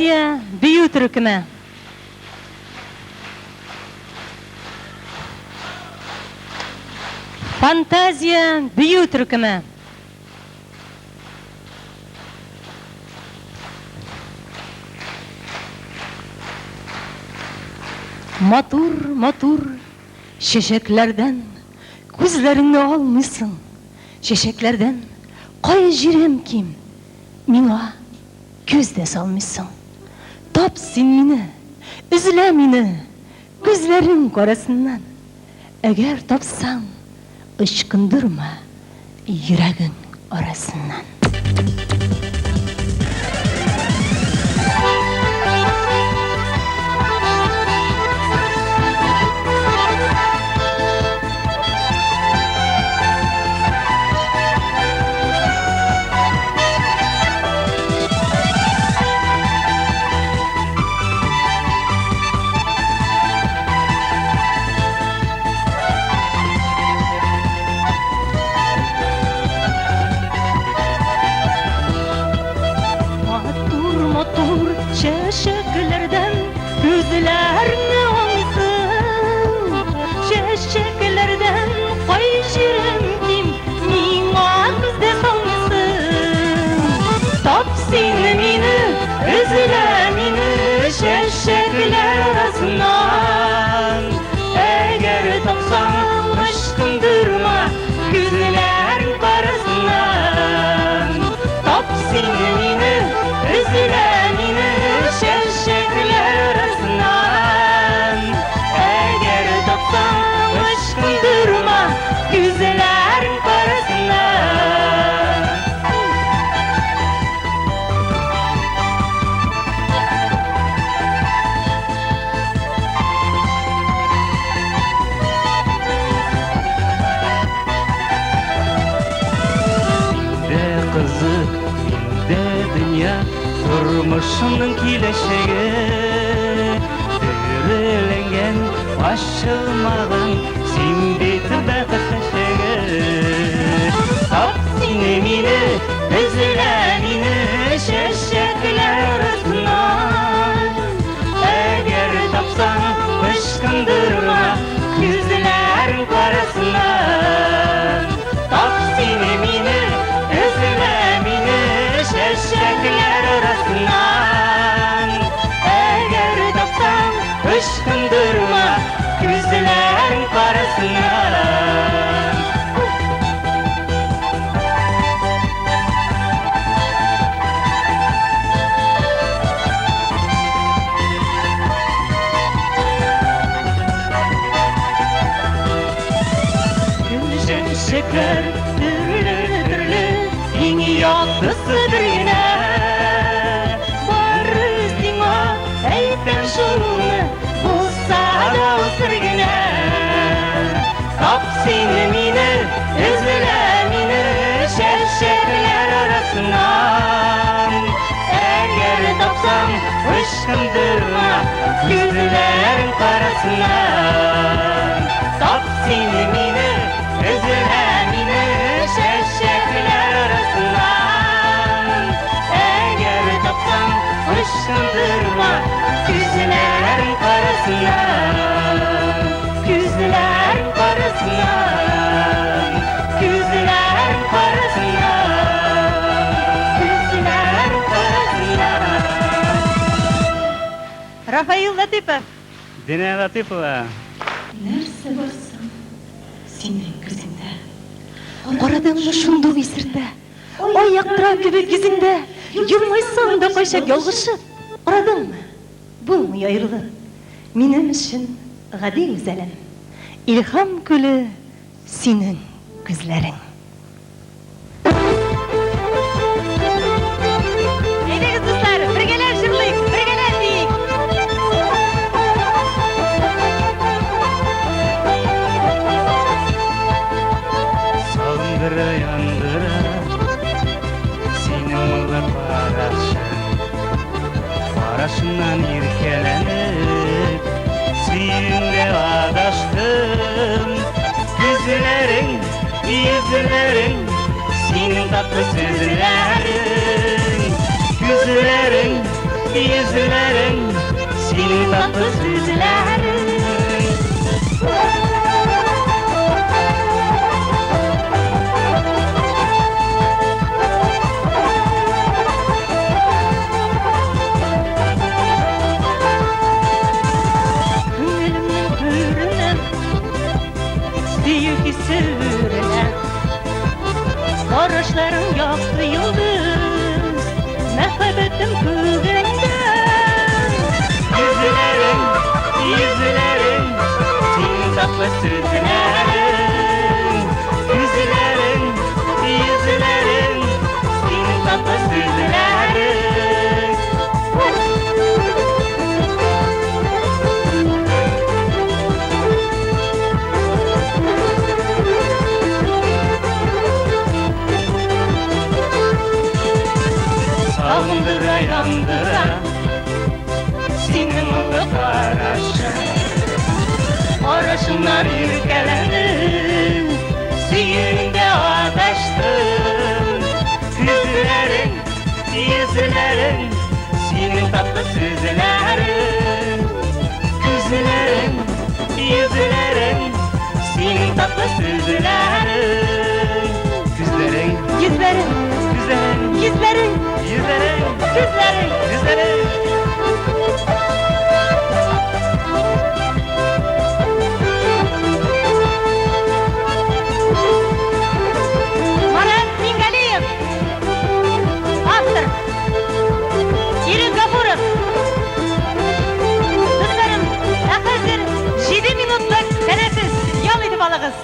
Фантазия бию төркеме. Фантазия бию төркеме. Матур, матур чәчәкләрдән күзләреңне алмыйсың. Чәчәкләрдән кай җирем ким, миңа күз дә салмыйсың. Тап син мине, эзлә мине күзләрең карасыннан. Әгәр тапсаң, ычкындырма йөрәгең арасыннан. Матур, матур чәчәкләрдән күзләрне алмыйсың. Чәчәкләрдән кай җирем ким, миңа күз дә салмыйсың. Тап син мине, эзлә мине чәчәкләр арасыннан. Әгәр тапсаң, ычкындырма күзләрең карасыннан. Тап син мине, эзлә мине чәчәкләр арасыннан. Әгәр тапсаң, ычкындырма күзләрең карасыннан. Миндә кызык, миндә дөнья, тормышымның киләчәге. Бөреләнгән, ачылмаган, син бит бәхет чәчәге. Тап син мине, эзлә мине чәчәкләр арасыннан. Әгәр тапсаң, ычкындырма күзләрең карасыннан. Тап син мине, эзлә мине чәчәкләр арасыннан. Әгәр тапсаң, ычкындырма күзләрең карасыннан. Чәчәкләр төрле-төрле, иң яктысы бер генә. Бары сиңа әйтәм шуны, булса да ул сер генә. Тап син мине, эзлә мине чәчәкләр арасыннан. Әгәр тапсаң, ычкындырма күзләрең карасыннан. Тап син мине, эзлә мине чәчәкләр арасыннан. Әгәр тапсаң, ычкындырма күзләрең карасыннан. Күзләрең карасыннан. Күзләрең карасыннан. Күзләрең карасыннан. Рафаил Латыпов. Динә Латыпова. Нәрсә бар соң синең күзеңдә? Карадыңмы шундук исертә? Ай яктыра кебек йөзеңдә. Елмайсаң да кайчак ялгышып. Карадыңмы? Булмый аерылып. Минем өчен гади гүзәлем. Илһам күле синең күзләрең. Әйдәгез, дуслар, бергәләп җырлыйк, бергәләп биик. Сагындыра, яндыра синең моңлы карашың. Карашыңнан иркәләнеп, сөюеңдә адаштым. Күзләрең, йөзләрең, синең татлы сүзләрең. Күзләрең, йөзләрең, синең татлы сүзләрең. Күңелемнең түренә сөю хисе үрелә. Карашларың якты йолдыз, мәхәббәтем күгендә. Йөзләрең, йөзләрең, синең татлы сүзләрең. Йөзләрең, йөзләрең, синең татлы сүзләрең. Сагындыра, яндыра синең моңлы карашың. Карашыңнан иркәләнеп, Сөюеңдә адаштым. Күзләрең, йөзләрең, синең татлы сүзләрең. Күзләрең, йөзләрең, синең татлы сүзләрең. Күзләрең, Йөзләрең, күзләрең, йөзләрең, йөзләрең, күзләрең. күзләрең. Марат Мингалиев, автор. Ирек Гафуров. Дусларым, ә хәзер 7 минутлык тәнәфес. Ял итеп алыгыз.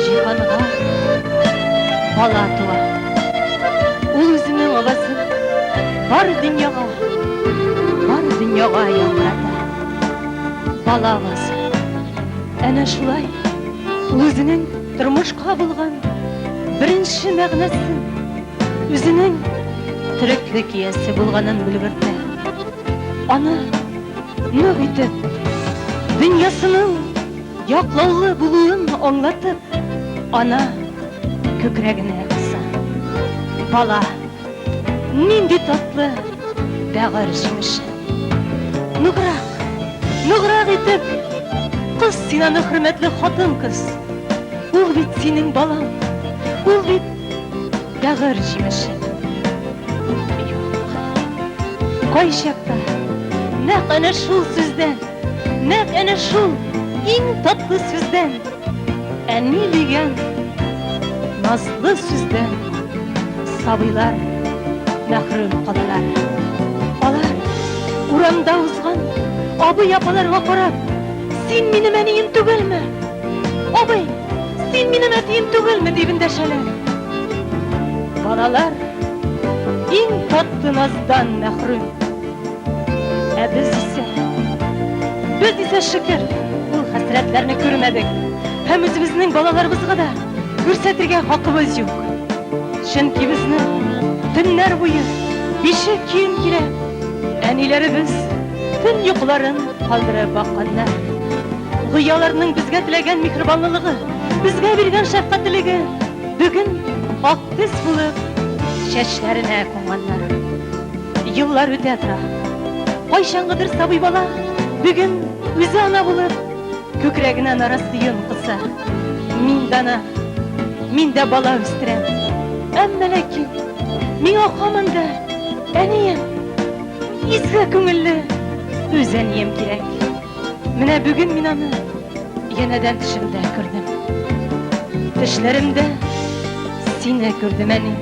Җиһанга бала туа. Ул үзенең авазын бар дөньяга, бар дөньяга яңгырата. Бала авазы. Әнә шулай ул үзенең тормышка булган беренче мәгънәсен, үзенең тереклек иясе булганын белгертә. Аны нык итеп, дөньясының яклаулы булуын аңлатып, ана күкрәгенә кыса. Бала, нинди татлы бәгырь җимеше. Ныграк, ныграк итеп, кыс син аны, хөрмәтле хатын-кыз. Ул бит синең балаң, ул бит бәгырь җимеше. Юк. Кайчакта нәкъ әнә шул сүздән, нәкъ әнә шул иң татлы сүздән, әни дигән назлы сүздән сабыйлар мәхрүм калалар. Алар урамда узган абый апаларга карап, "Син минем әнием түгелме? Абый, син минем әтием түгелме?" дип эндәшәләр. Балалар иң татлы наздан мәхрүм. Ә без исә, без исә шөкер, ул хәсрәтләрне күрмәдек. Һәм үзебезнең балаларыбызга да күрсәтергә хакыбыз юк. Чөнки безне төннәр буе бишек көен көйләп, әниләребез төн йокыларын калдырып бакканнар. Гүя аларның безгә теләгән миһербанлылыгы, безгә биргән шәфкатьлелеге бүген ак төс булып чәчләренә кунганнар. Еллар үтә тора. Кайчангыдыр сабый бала бүген үзе ана булып, күкрәгенә нарасыен кыса. Мин дә ана, мин дә бала үстерәм. Әмма ләкин миңа һаман да әнием, изге күңелле үз әнием кирәк. Менә бүген мин аны янәдән төшемдә күрдем. Төшләремдә сине күрдем, әни.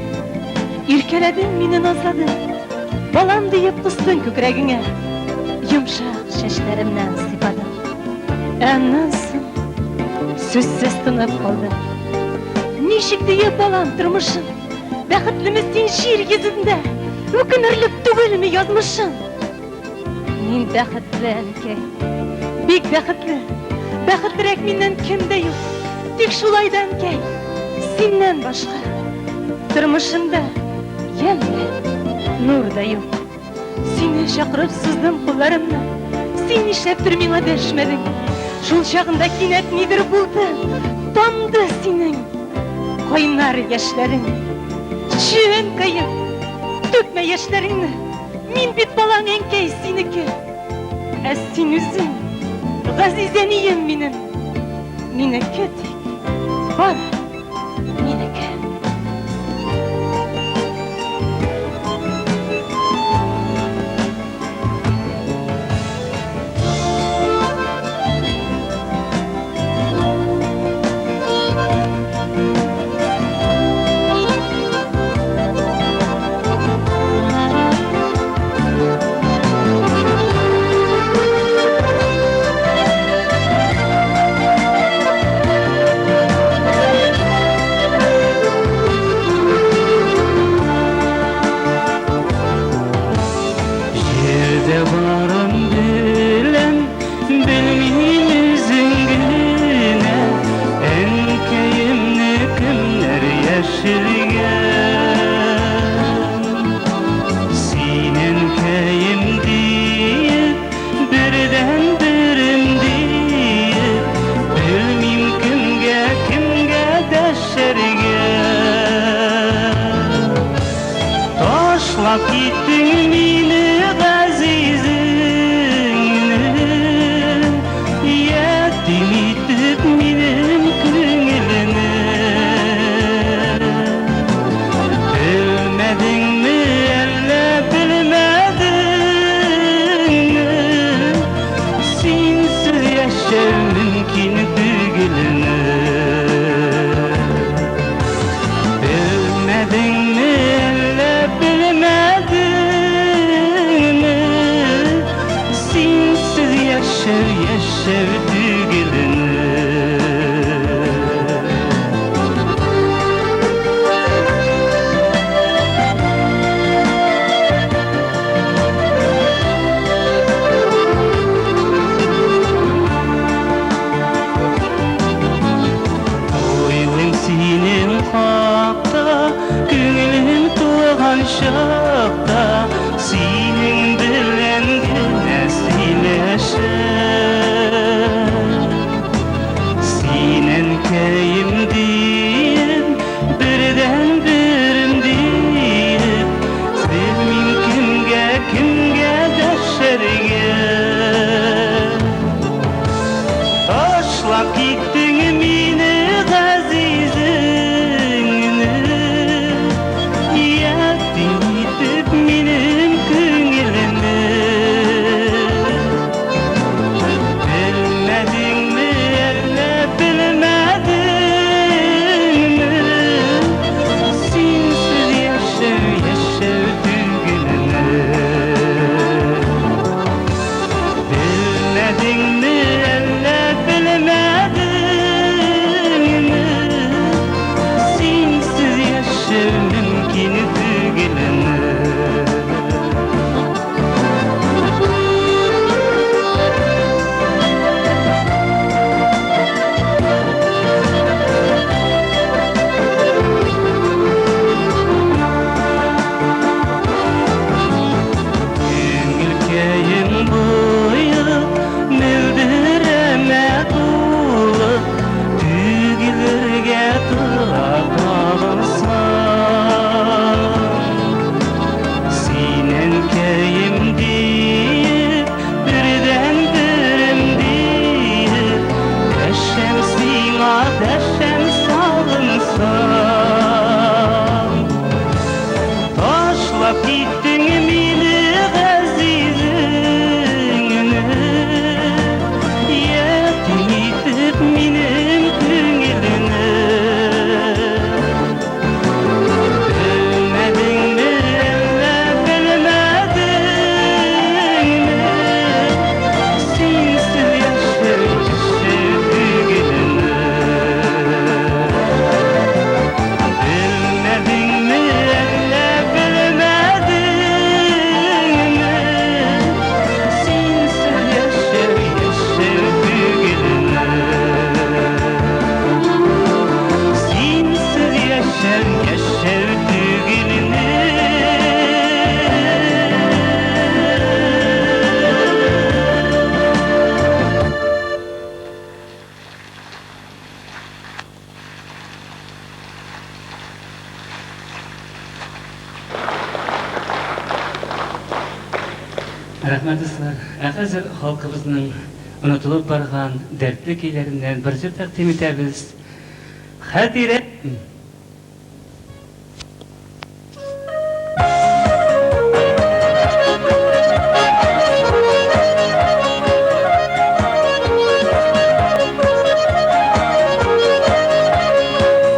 Иркәләдең мине, назладың. Балам диеп кыстың күкрәгеңә. Йомшак чәчләремнән сыйпадың. Ә аннан соң Сүзсез тынып калды. Ничек диеп, балам, тормышым? Бәхетлеме син җир йөзендә? Үкенерлек түгелме язмышың? Мин бәхетле, әнкәй. Бик бәхетле. Бәхетлерәк миннән кем дә юк. Тик шулай да, әнкәй, синнән башка. Тормышымда ямь дә, нур да юк. Сине чакырып суздым кулларымны. Син нишләптер миңа дәшмәдең. Шул чагында кинәт нидер булды. Тамды синең кайнар яшьләрең. Чү, әнкәем, түкмә яшьләреңне. Мин бит балаң, әнкәй, синеке. Ә син үзең, газиз әнием минем. Минеке тик, бар минеке. Җирдә барын беләм, белмим үзең генә, Әнкәемне кемнәр яшергән? Син әнкәем диеп, бердән-берем диеп, белмим кемгә, кемгә дәшәргә. Ташлап киттең мине газизеңне, Ятим итеп минем күңелне. Белмәдеңме әллә белмәдеңме, Синсез яшәү мөмкин түгелме? Белмәдеңме әллә белмәдеңме, Синсез яшәү яшәү түгелме? Уйлыйм синең хакта, күңелем тулган чакта, Синең белән генә сөйләшәм. Син әнкәем диеп, бердән-берем диеп, Белмим кемгә, кемгә дәшәргә. Ташлап киттең мине газизеңне, Ятим итеп Рәхмәт, дуслар. Ә хәзер халкыбызның онытылып барган дәртле көйләреннән бер җыр тәкъдим итәбез. Хәтирәм!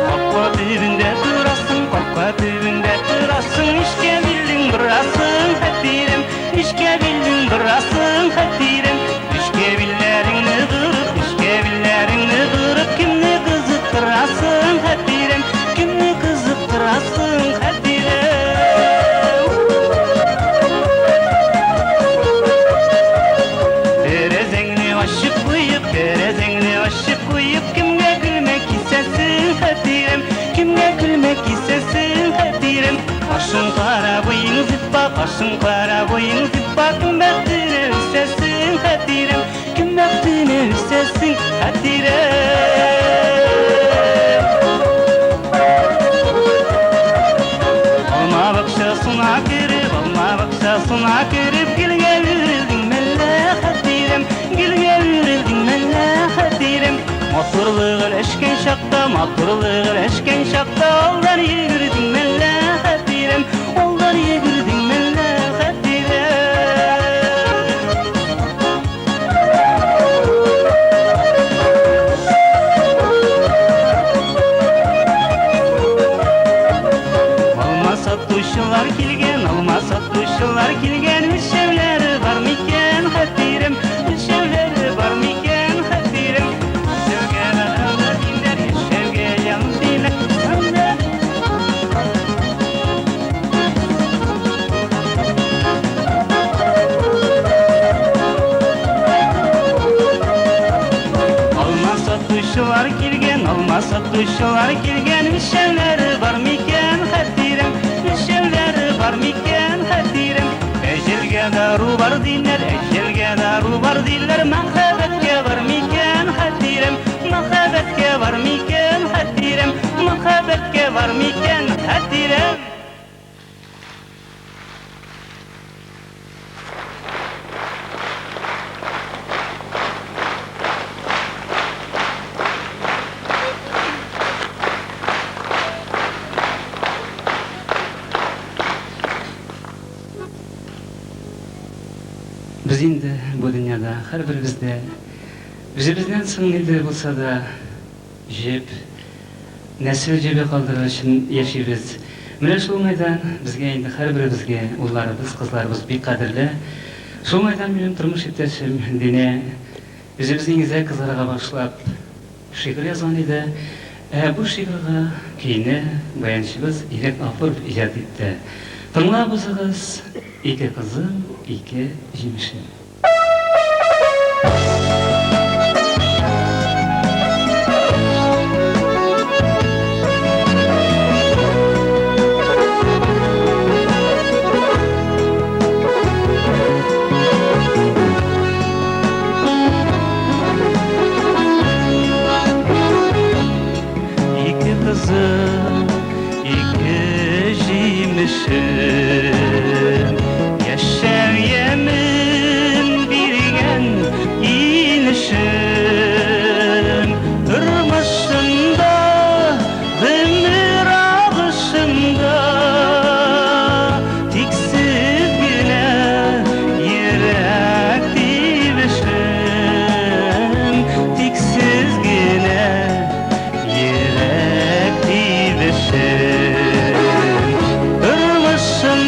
Капка төбендә торасың, капка төбендә торасың, нечкә билең борасың, хәтирәм, нечкә билең борасың, хәтирәм. Нечкә билләреңне борып, нечкә билләреңне борып, кемне кызыктырасың, хәтирәм, кемне кызыктырасың, хәтирәм. Тәрәзәңне ачып куеп, тәрәзәңне ачып куеп, кемгә көлмәк кисәсең, хәтирәм, кемгә көлмәк кисәсең, хәтирәм. Кашың кара, буең зифа, кашың кара, буең зифа, кем бәхтенә үсәсең, хәтирәм, кем бәхтенә үсәсең, хәтирәм. Алма бакчасына кереп, алма бакчасына кереп, гөлгә үрелдең мәллә, хәтирәм, гөлгә үрелдең мәллә, хәтирәм. Матурлык өләшкән чакта, матурлык өләшкән чакта, алдан йөгердең мәллә, хәтирәм, алдан йөгердең мәллә, хәтирәм. Алма сатучылар килгән, алма сатучылар килгән, үлчәүләре бар микән, хәтирәм, үлчәүләре бар микән, хәтирәм. Яшәүгә баралар диләр, яшәүгә җан диләр. Алма сатучылар килгән, алма сатучылар килгән, үлчәүләре бар микән, хәтирәм, үлчәүләре бар микән, хәтирәм. Әҗәлгә дару бар диләр, әҗәлгә дару бар диләр, мәхәббәткә бар микән, хәтирәм, мәхәббәткә бар микән, хәтирәм, мәхәббәткә бар микән, хәтирәм. Без инде бу дөньяда һәрберебез дә үзебездән соң нидер булса да җеп, нәсел җебе калдырыр өчен яшибез. Менә шул уңайдан безгә инде һәрберебезгә улларыбыз, кызларыбыз бик кадерле. Шул уңайдан минем тормыш иптәшем Динә үзебезнең игезәк кызларга багышлап шигырь язган иде. Ә бу шигырьгә көйне баянчыбыз Ирек Гафуров иҗат итте. Тыңлап узыгыз, Ике кызым, ике җимешем. Ике кызым, ике җимешем, Яшәү ямен биргән инешем. Тормышымда, гомер агышында Тик сез генә йөрәк тибешем, Тик сез генә йөрәк тибешем. Тормышымда.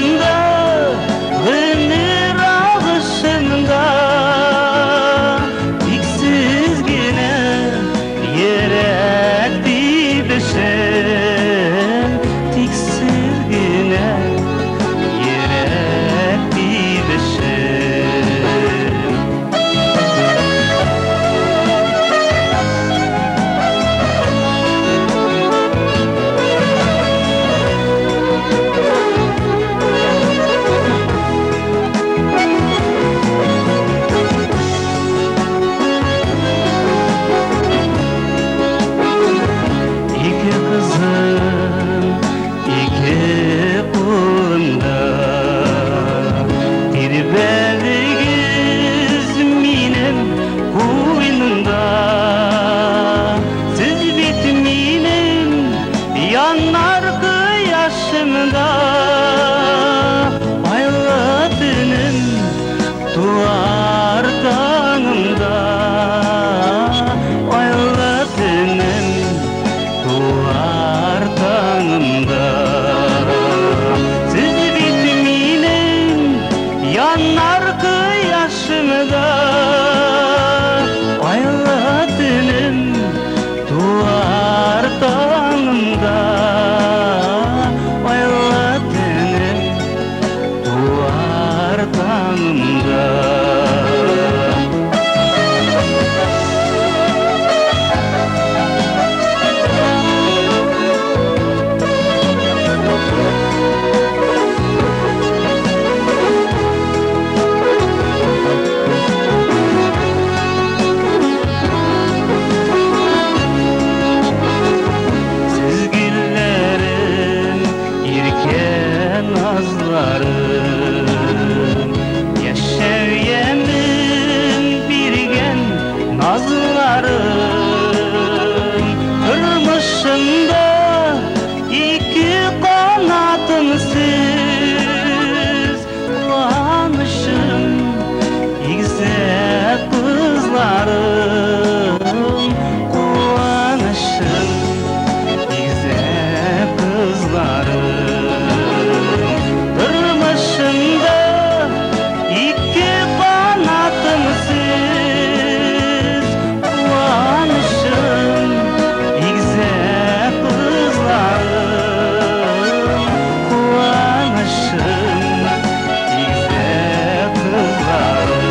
кояшымда, Айлы төнем туар таңымда, Айлы төнем туар таңымда. Сез бит минем янар кояшымда, Айлы төнем туар таңымда, Айлы төнем туар таңымда. Сез гөлләрем, иркә назларым, Яшәү ямен биргән назларым. Тормышымда ике канатым сез, Куанычым, игезәк кызларым, Куанычым, игезәк кызларым. Тормышымда ике канатым сез, Куанычым, игезәк кызларым, Куанычым, игезәк кызларым.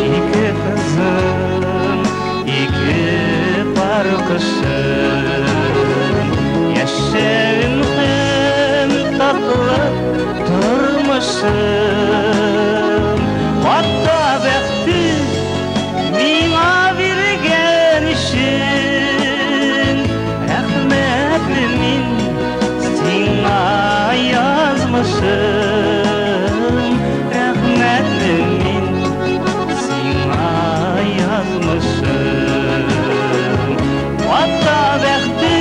Ике кызым, ике пар кошым, Яшәвем һәм татлы тормышым. Ата бәхте миңа биргән өчен, Рәхмәтле мин сиңа, язмышым, Рәхмәтле мин сиңа, язмышым. Ата бәхте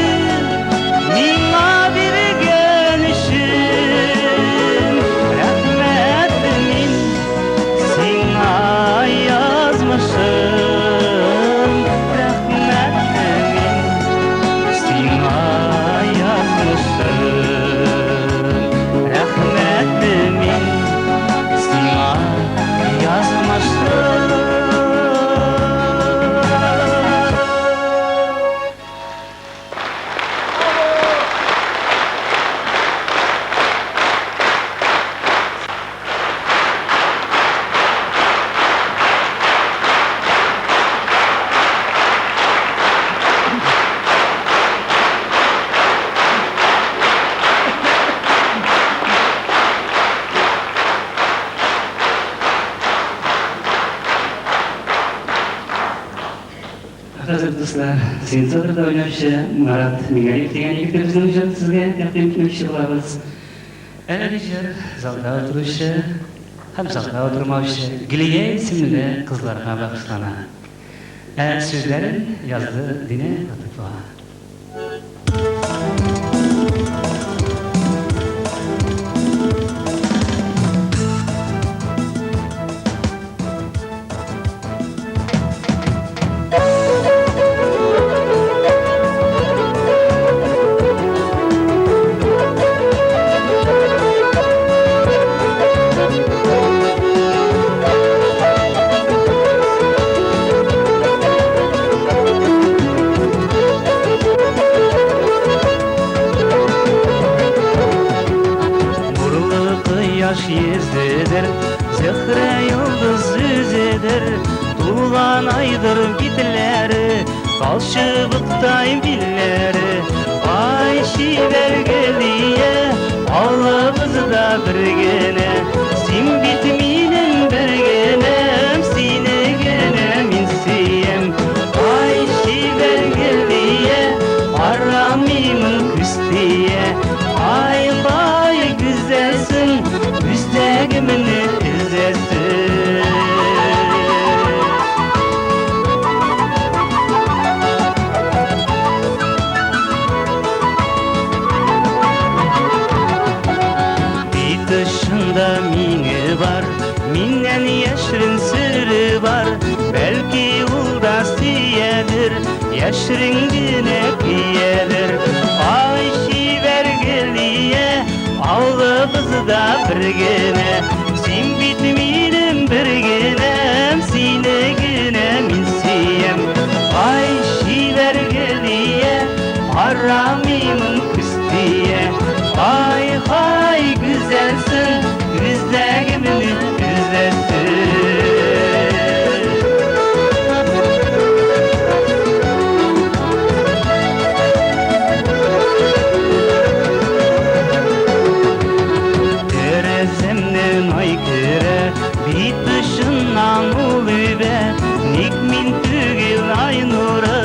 миңа биргән өчен, Рәхмәтле мин сиңа, язмышым, Рәхмәтле мин сиңа, язмышым, Рәхмәтле мин сиңа, язмышым. Хәзер, дуслар, синтезаторда уйнаучы Марат Миңалиев дигән егетебезнең җырын сезгә тәкъдим итмәкче булабыз. Әлеге җыр залда утыручы һәм залда утырмаучы Гөлия исемле кызларга багышлана. Ә сүзләрен язды Динә Латыпова. Нурлы кояш йөзедер, Зөһрә йолдыз үзедер, Тулган айдыр битләре, Талчыбыктай билләре. Ай, чибәр Гөлия, Аллабызда бер генә, Син бит минем бер генәм, Сине генә мин сөям. да сөядер, яшерен генә көядер. Ай чибәр Гөлия, авылыбызда бер генә, син бит минем бер генәм, сине генә мин сөям. Ай чибәр Гөлия, карамыймын күз тия. Ай һай гүзәлсең, күздәгемне өзәсең. Тәрәзәмнән ай керә, бит очыннан ул үбә. Ник мин түгел ай нуры,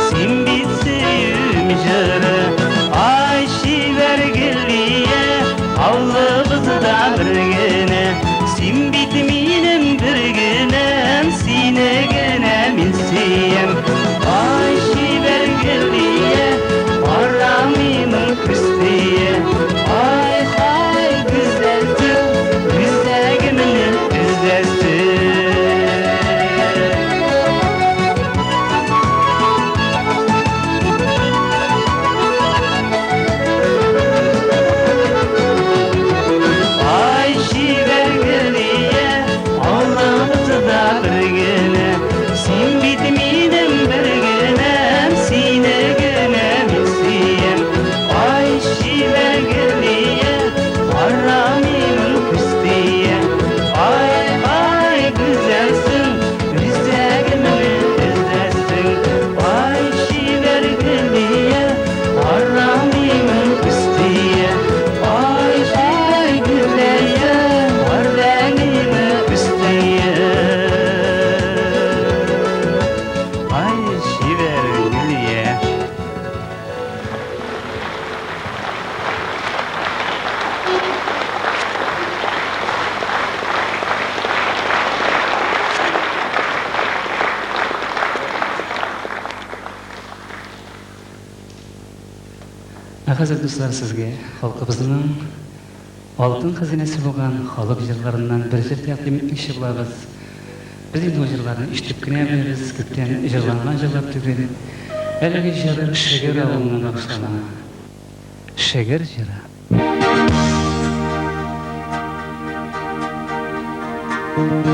син бит сөюем җыры. Ай чибәр Гөлия, авылыбызда бер генә, син бит минем бер генәм, сине генә мин сөям. Ай чибәр Гөлия, карамыймын күз тия. Ай һай гүзәлсең, күздәгемне өзәсең. Ай чибәр Гөлия, авылыбызда бер генә, син бит минем бер генәм, сине генә мин сөям. Ай чибәр Гөлия, карамыймын күз тия. Ай ай гүзәлсең, күздәгемне өзәсең. Ай чибәр Гөлия, карамыймын күз тия. Ай ай Гөлия, карамыймын күз тия. Ай чибәр Гөлия. Ә хәзер, дуслар, сезгә халкыбызның алтын хәзинәсе булган халык җырларыннан бер җыр тәкъдим итмәкче булабыз. Без инде ул җырларны ишетеп кенә беләбез, күптән җырланган җырлар түгел. Әлеге җыр Шегер авылына багышлана. Шегер җыры. Thank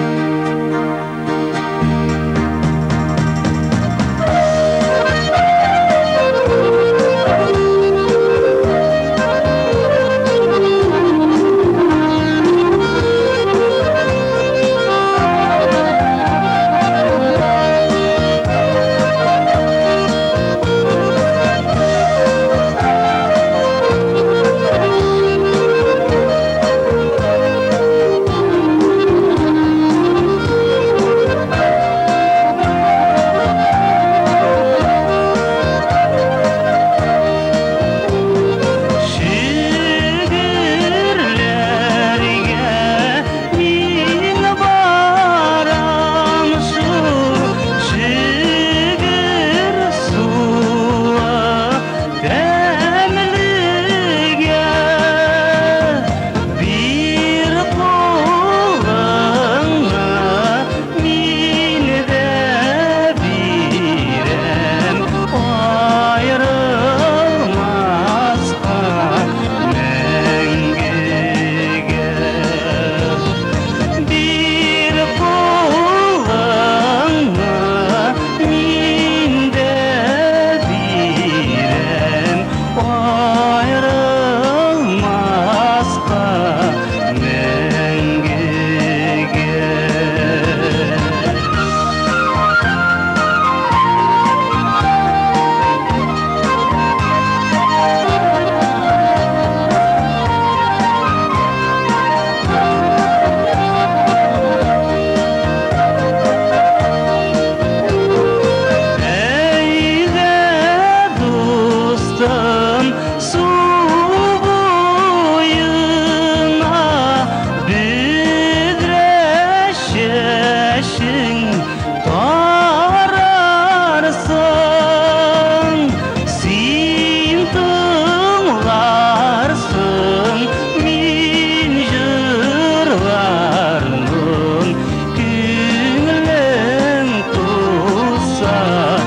тулса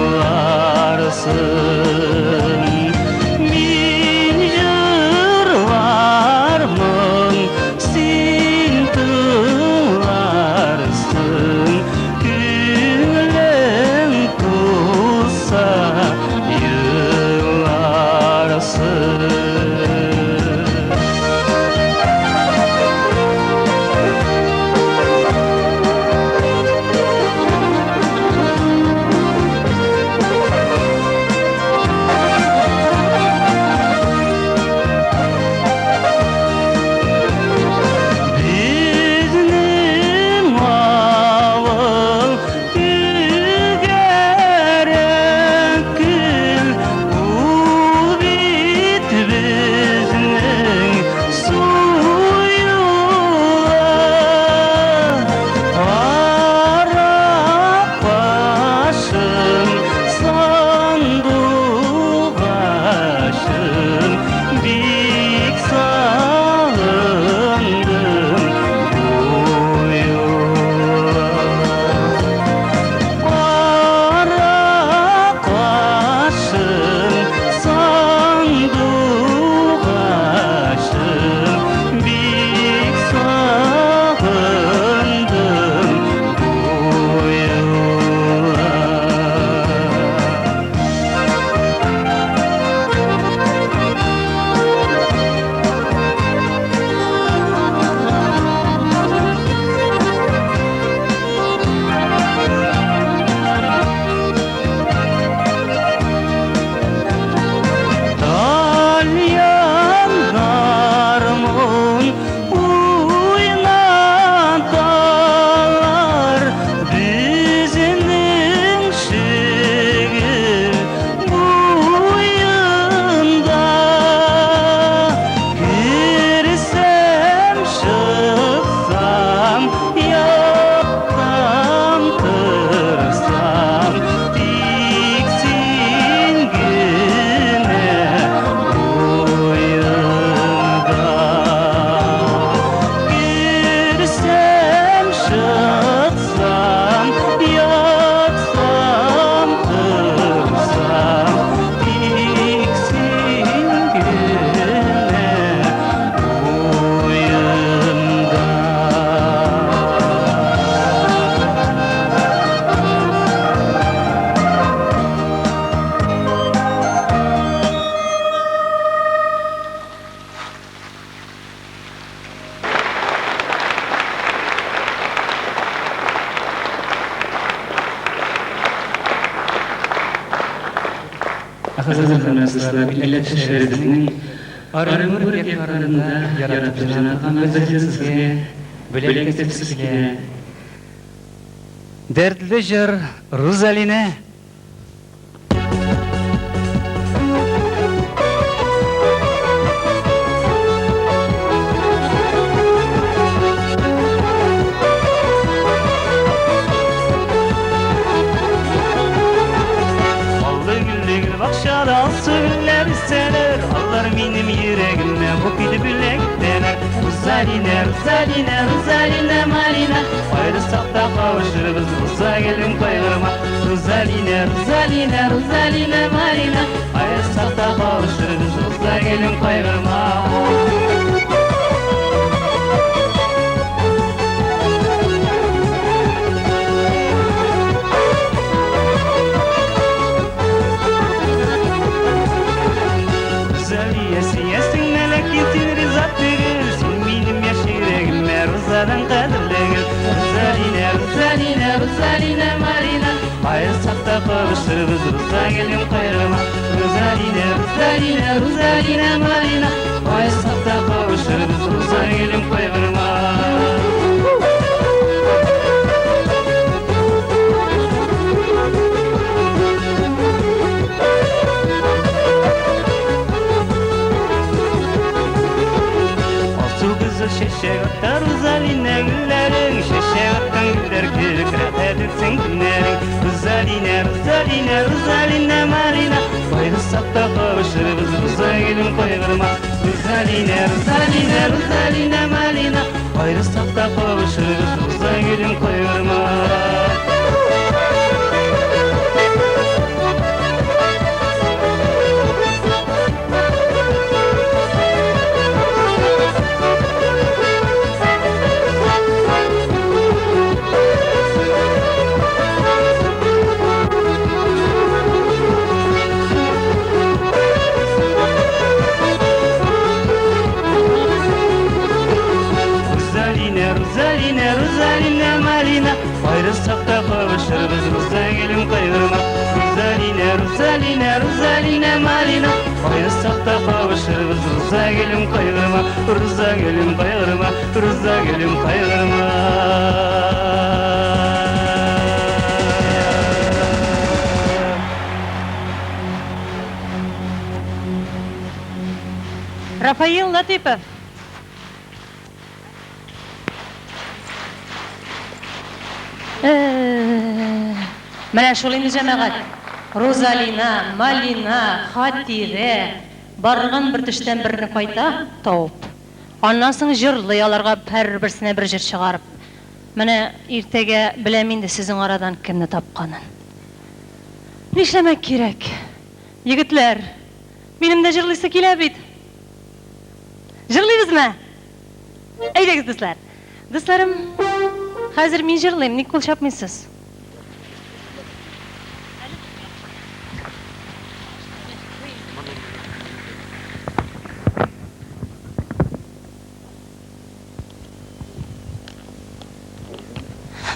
еларсың. Мин җырлармын, син тыңларсың, күңелең тулса еларсың. Безнең авыл түгәрәк гөл, ул бит безнең су юлы. Кара кашым, сандугачым, бик сагындым бу юлы. Кара кашым, сандугачым, бик сагындым бу юлы. Тальян гармун уйнаталар безнең Шөгер буенда. Керсәм, чыксам, ятсам, торсам, тик син генә уемда. Керсәм, чыксам, ятсам, торсам, тик син генә уемда. Ә хәзер, хөрмәтле дуслар, милләттәшләребезнең Оренбург якларында яратып җырлана торган бер җыр сезгә бүләк итәсебез килә. Дәртле җыр Рузалинә. Аллы гөлле гөл бакчада алсу гөлләр үсәләр, алар минем йөрәгемә бу көйне бүләк итәләр. Рузалинә, Рузалинә, Рузалинә, Марина, аерылсак та кавышырбыз, Руза гөлем, кайгырма. Рузалинә, Рузалинә, Рузалинә, Марина, аерылсак та кавышырбыз, Руза гөлем, кайгырма. Гүзәлия, сөясең, ләкин син риза түгел, син минем яшь йөрәгемә Рузадан кадерле гөл. Рузалинә, Рузалинә, Рузалинә, Марина, аерылсак та кавышырбыз, Руза гөлем, кайгырма. Рузалинә, Рузалинә, Рузалинә, Марина, аерылсак та кавышырбыз, Руза гөлем, кайгырма. Алсу кызыл чәчәк ата Рузалинә гөлләрең, чәчәк аткан гөлләр кебек рәхәт итсен көннәрең. Рузалинә, Рузалинә, Рузалинә, Марина, аерылсак та кавышырбыз, Руза гөлем, кайгырма. Рузалинә, Рузалинә, Рузалинә, Марина, аерылсак та кавышырбыз, Руза гөлем, кайгырма. Рузалина, Рузалина, Рузалина, Малина. Аерылсак та кавышырбыз, Руза гөлем, кайгырма, Руза гөлем, кайгырма, Руза гөлем, кайгырма. Рафаил Латыпов. Менә шул инде, җәмәгать. Рузалина, Малина, Хатирә барган бер төштән берне кайта тавып. Аннан соң җырлый аларга һәрберсенә бер җыр чыгарып. Менә иртәгә беләм инде сезнең арадан кемне тапканын. Нишләмәк кирәк? Егетләр, минем дә җырлыйсы килә бит. Җырлыйбызмы? Әйдәгез, дуслар. Дусларым, хәзер мин җырлыйм, ник кул чапмыйсыз?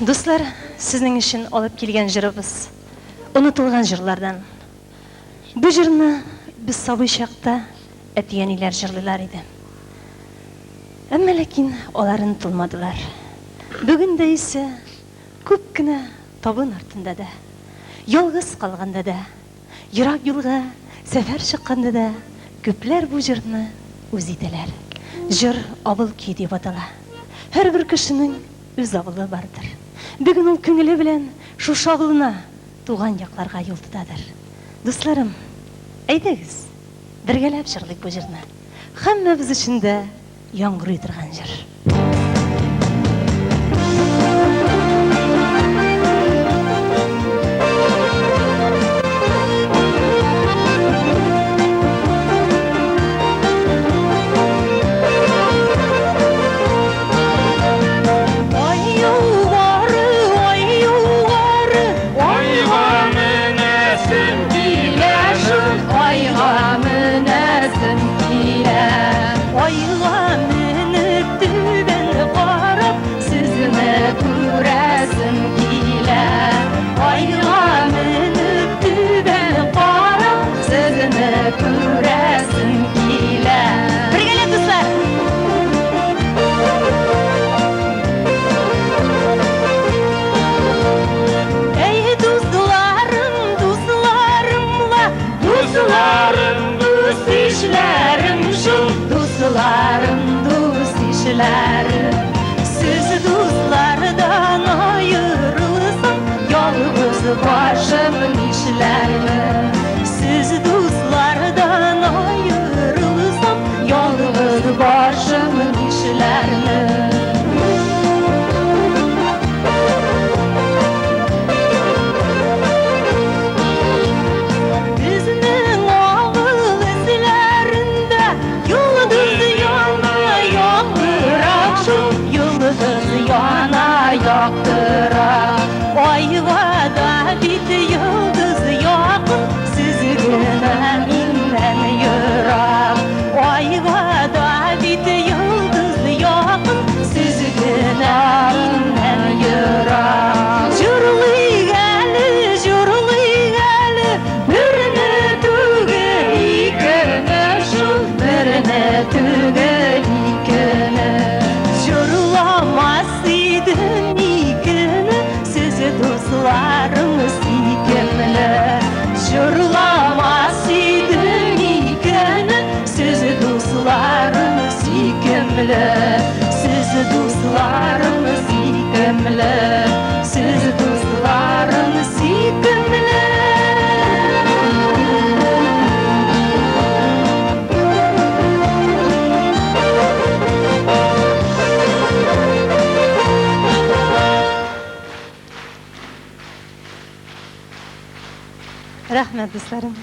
Дуслар, сезнең өчен алып килгән җырыбыз онытылган җырлардан. Бу җырны без сабый чакта әти-әниләр җырлыйлар иде. Әмма ләкин алар онытылмадылар. Бүген дә исә күп кенә табын артында да, ялгыз калганда да, ерак юлга сәфәр чыкканда да күпләр бу җырны үз итәләр. Җыр Авыл көе дип атала. Һәрбер кешенең үз авылы бардыр. Бүген ул күңеле белән шушы авылына, туган якларга юл тотадыр. Дусларым, әйдәгез, бергәләп җырлыйк бу җырны. Һәммәбез өчен дә яңгырый торган җыр. Ай югары, ай югары, Айга менәсем килә шул, айга менәсем килә. Айга менеп түбән карап, сезне күрәсем килә. Айга менеп түбән карап, сезне күрәсем килә. Бергәләп, дуслар! Әй, дусларым, дусларым ла, Дусларым, дус ишләрем шул, дусларым, дус ишләрем. Сез дуслардан аерылсам, ялгыз башым нишләрмен? Сез дуслардан аерылсам, ялгыз башым нишләрмен? Безнең авыл эзләрендә йолдыз яна яктырак шул, йолдыз яна яктырак. Айга да бит йолдыз якын, сез генә миннән ерак. Айга да бит йолдыз якын, сез генә миннән ерак. Җырлыйк әле, җырлыйк әле, берне түгел, икене шул, берне түгел, икене. Җырламас идем икене, сез дусларым сөйкемле. Җырламас идем икене, сез дусларым сөйкемле. Сез дусларым сөйкемле. Сез дусларым сөйкемле. Рәхмәт, дусларым.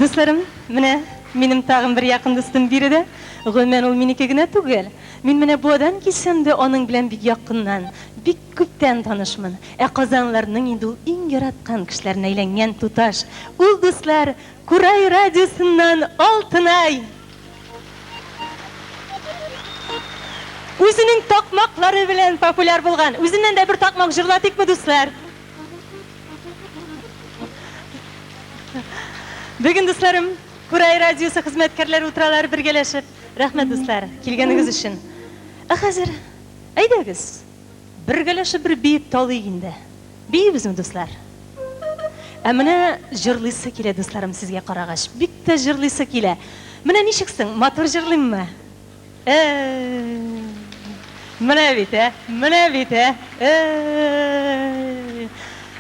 Дусларым, менә минем тагын бер якын дустым биредә. Гомумән, ул минеке генә түгел. Мин менә Буадан килсәм дә, аның белән бик якыннан, бик күптән танышмын. Ә казанларның инде ул иң яраткан кешеләренә әйләнгән туташ. Ул, дуслар, Курай радиосыннан Алтынай. Үзенең такмаклары белән популяр булган. Үзеннән дә бер такмак җырлатыйкмы, дуслар? Бүген, дусларым, Курай радиосы хезмәткәрләре утыралар бергәләшеп. Рәхмәт, дуслар, килгәнегез өчен. Ә хәзер, әйдәгез, бергәләшеп бер биеп талыйк инде. Биибезме, дуслар? Ә менә җырлыйсы килә, дусларым, сезгә карагач. Бик тә җырлыйсы килә. Менә ничек соң, матур җырлыйммы? Э-э-э! Менә бит, ә! Менә бит, ә! Э-э-э!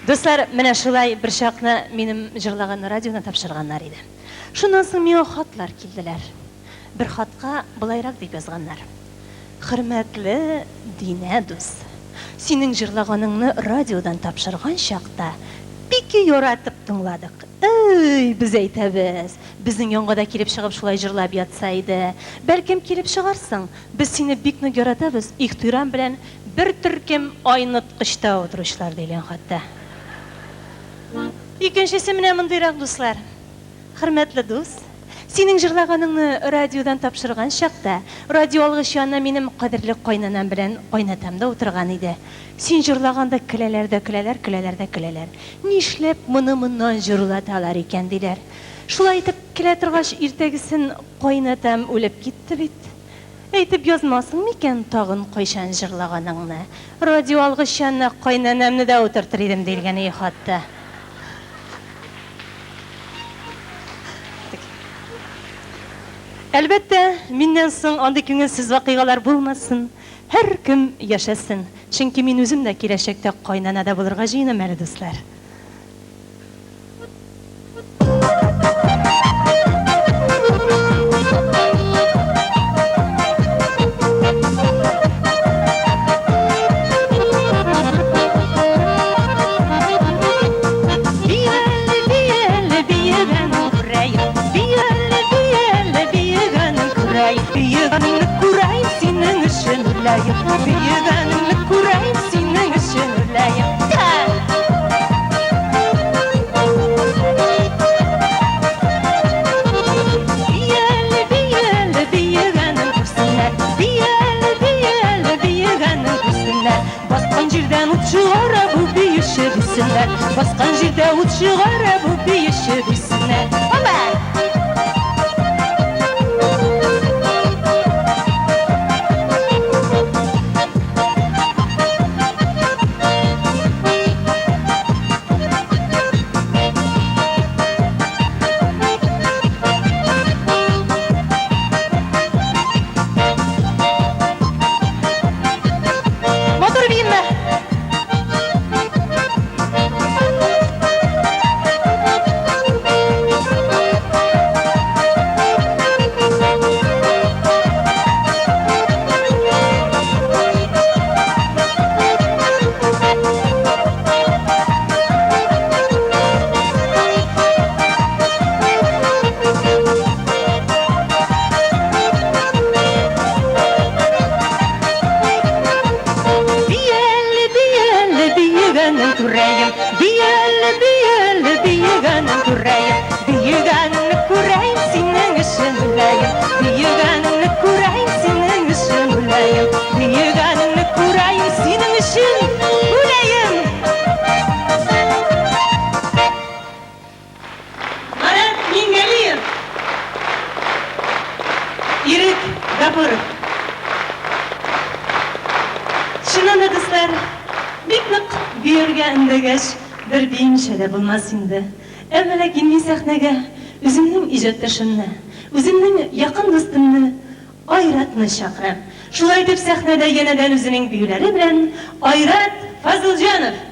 Дуслар, менә шулай берчакны минем җырлаганны радиодан тапшырганнар иде. Шуннан соң миңа хатлар килделәр. Бер хатка болайрак дип язганнар. Хөрмәтле Динә дус! Синең җырлаганыңны радиодан тапшырган чакта бик яратып тыңладык. Әй, без әйтәбез, безнең янга да килеп чыгып шулай җырлап ятса иде. Бәлкем килеп чыгарсың. Без сине бик нык яратабыз, ихтирам белән бер төркем айныткычта утыручылар, диелгән хатта. Икенчесе менә мондыйрак, дуслар. Хөрмәтле дус, синең җырлаганыңны радиодан тапшырган чакта, радиоалгыч янына минем кадерле кайнанам белән кайнатам да утырган иде. Син җырлаганда көләләр дә көләләр, көләләр дә көләләр. Нишләп моны моннан җырлаталар икән, диләр. Шулай итеп көлә торгач, иртәгесен кайнатам үлеп китте бит. Әйтеп язмасың микән тагын кайчан җырлаганыңны? Радиоалгыч янына кайнанамны да утыртыр идем, диелгән ие хатта. Әлбәттә, миннән соң андый күңелсез вакыйгалар булмасын, һәркем яшәсен. Чөнки мин үзем дә киләчәктә кайнана да булырга җыенам әле, дуслар. Баскан җирдән ут чыгара бу биюче дисеннәр. Баскан җирдә ут чыгара бу биюче дисеннәр. Опа! Матур биимме? Бияле, бияле, биегәнен күрәем. Бияле, бияле, биегәнен күрәем. Биегәнеңне күрәем, синең өчен үләем. Биегәнеңне күрәем, синең өчен үләем. Биегәнеңне күрәем, синең өчен үләем. Марат Мингалиев. Ирек Гафуров. Чыннан да, дуслар, бик нык биергә өндәгәч, бер биемичә дә булмас инде. Әмма ләкин мин сәхнәгә үземнең иҗатташымны, үземнең якын дустымны Айратны чакырам. Шулай итеп сәхнәдә янәдән үзенең биюләре белән Айрат Фазылҗанов!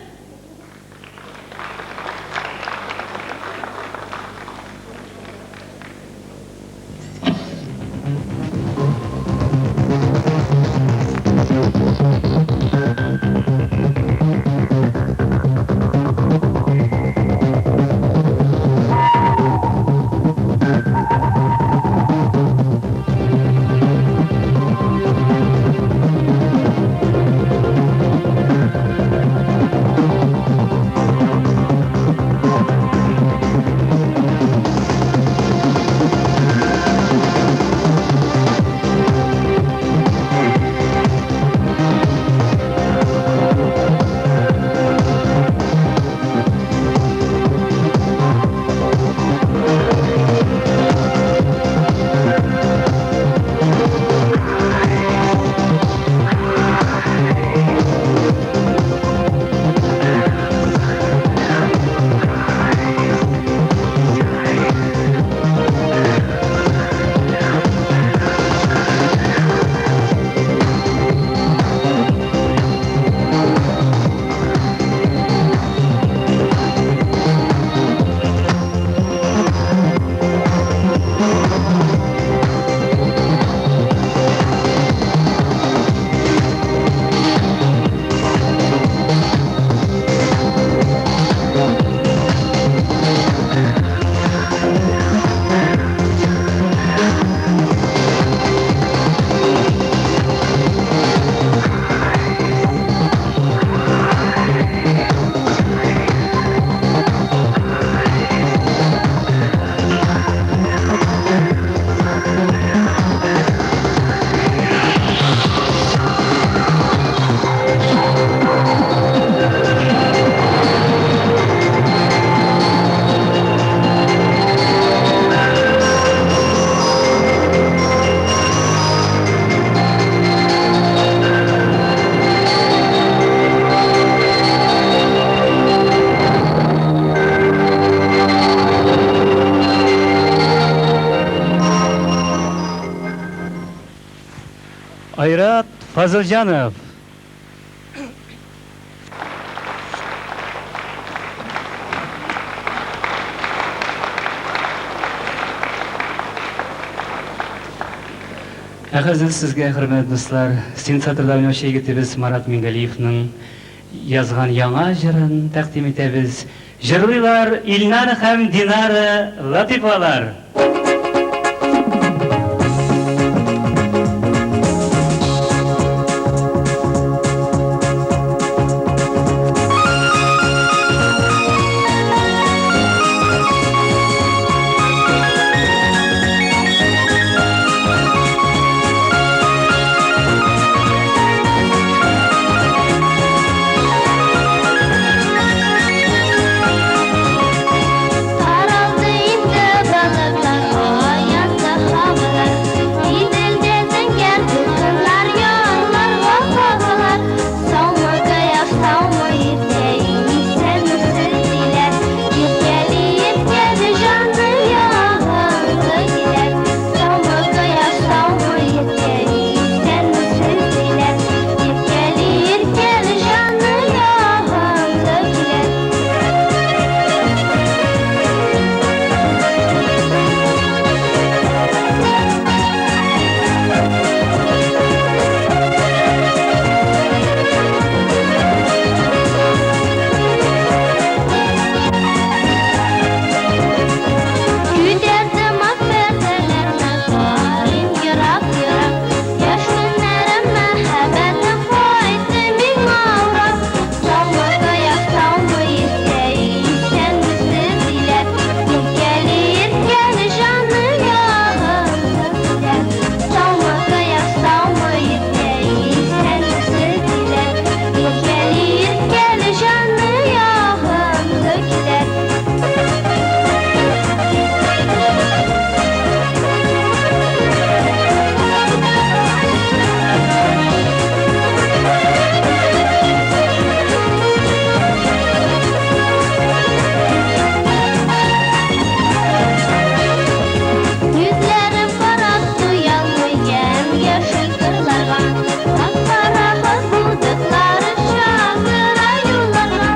Фазылҗанов. Ә хәзер сезгә, хөрмәтле дуслар, синтезаторда уйнаучы егетебез Марат Мингалиевның язган яңа җырын тәкъдим итәбез. Җырлыйлар Илнар һәм Динара Латыйповалар. Таралды инде балыклар, аязды һавалар. Иделдә зәңгәр дулкыннар ярларга кагалар. Саумы, кояш, саумы, иркәй, исәнмесез, диләр. Иркәли, иркәли, җаны ягымлы диләр. Саумы, кояш, саумы, иркәй, исәнмесез, диләр. Иркәли, иркәли, җаны ягымлы диләр. Күтәрдем ак пәрдәләрне, карыйм ерак-ерак. Яшь көннәрем, мәхәббәтем кайтты миңа урап. Саумы, кояш, саумы, иркәй, исәнмесез, диләр. Иркәли, иркәли, җаны ягымлы, диләр. Саумы, кояш, саумы, иркәй, исәнмесез, диләр. Иркәли, иркәли, җаны ягымлы киләр. Йөзләрем карап туялмый ямь-яшел кырларга. Ак пароход булдыклары чакыра юлларга.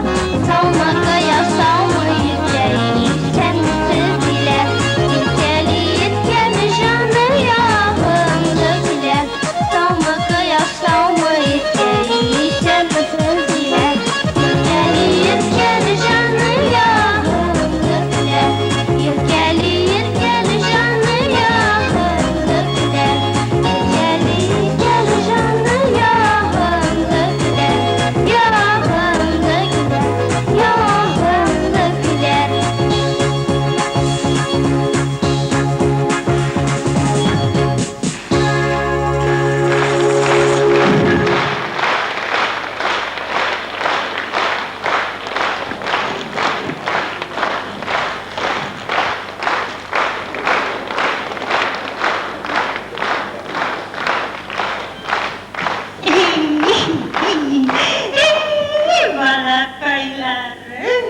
Саумы, кояш, саумы, иркәй, исәнмесез, диләр. Иркәли, иркәли, җаны ягымлы киләр. Саумы, кояш, саумы, иркәй, исәнмесез, диләр. Иркәли, иркәли, җаны ягымлы киләр. Иркәли, иркәли, җаны ягымлы киләр. Иркәли, иркәли, җаны ягымлы киләр. Ягымлы киләр, ягымлы киләр. Балакайларым.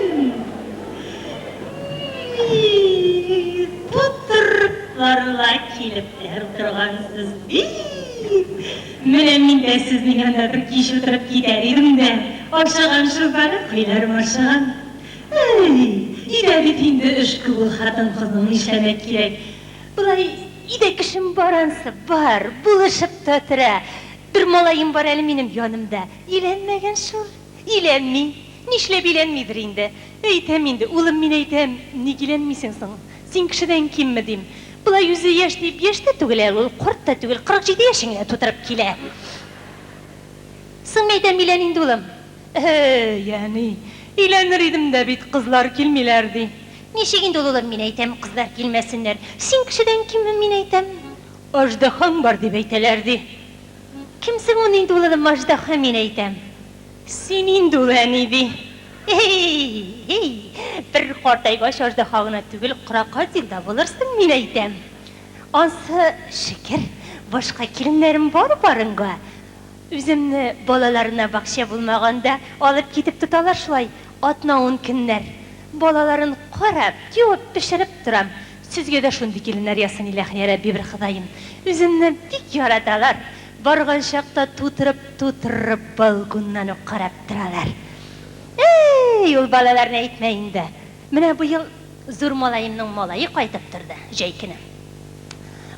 Тутырыпларла килепләр утыргансыз бит. Менә мин дә сезнең янда бер кич утырып китәр идем дә, ашыгам шул балакайларым, ашыгам. Әй, өйдә бит инде эш күп ул хатын-кызның, нишләмәк кирәк. Болай өйдә кешем бар ансы, бар, булышып та тора. Бер малаем бар әле минем янымда. Өйләнмәгән шул. Өйләнми. Нишләп өйләнмидер инде? Әйтәм инде, улым, мин әйтәм, ник өйләнмисең соң? Син кешедән кимме, дим. Болай үзе яшь дип, яшь тә түгел әле ул, карт та түгел, 47 яшен генә тутырып килә. Соң, мәйтәм, өйлән инде, улым. Әй, әни, өйләнер идем дә бит, кызлар килмиләр, ди. Ничек инде ул, улым, мин әйтәм, кызлар килмәсеннәр. Син кешедән кимме, мин әйтәм. Аждаһаң бар дип әйтәләр, ди. Кем соң ул инде, улым, аждаһа, мин әйтәм. Син инде ул, әни, ди. Эй, эй, бер картайгач аждаһа гына түгел, крокодил да булырсың, мин әйтәм. Ансы шөкер, башка киленнәрем бар барынга. Үземне балаларына бакча булмаганда алып китеп тоталар шулай атна-ун көннәр. Балаларын карап, юып, пешереп торам. Сезгә дә шундый киленнәр язсын, илаһи ярабби, бер Ходаем. Үземне бик яраталар. Барган чакта тутырып-тутырып балконнан ук карап торалар. Әй, ул балаларны әйтмә инде. Менә быел зур малаемның малае кайтып торды җәй көне.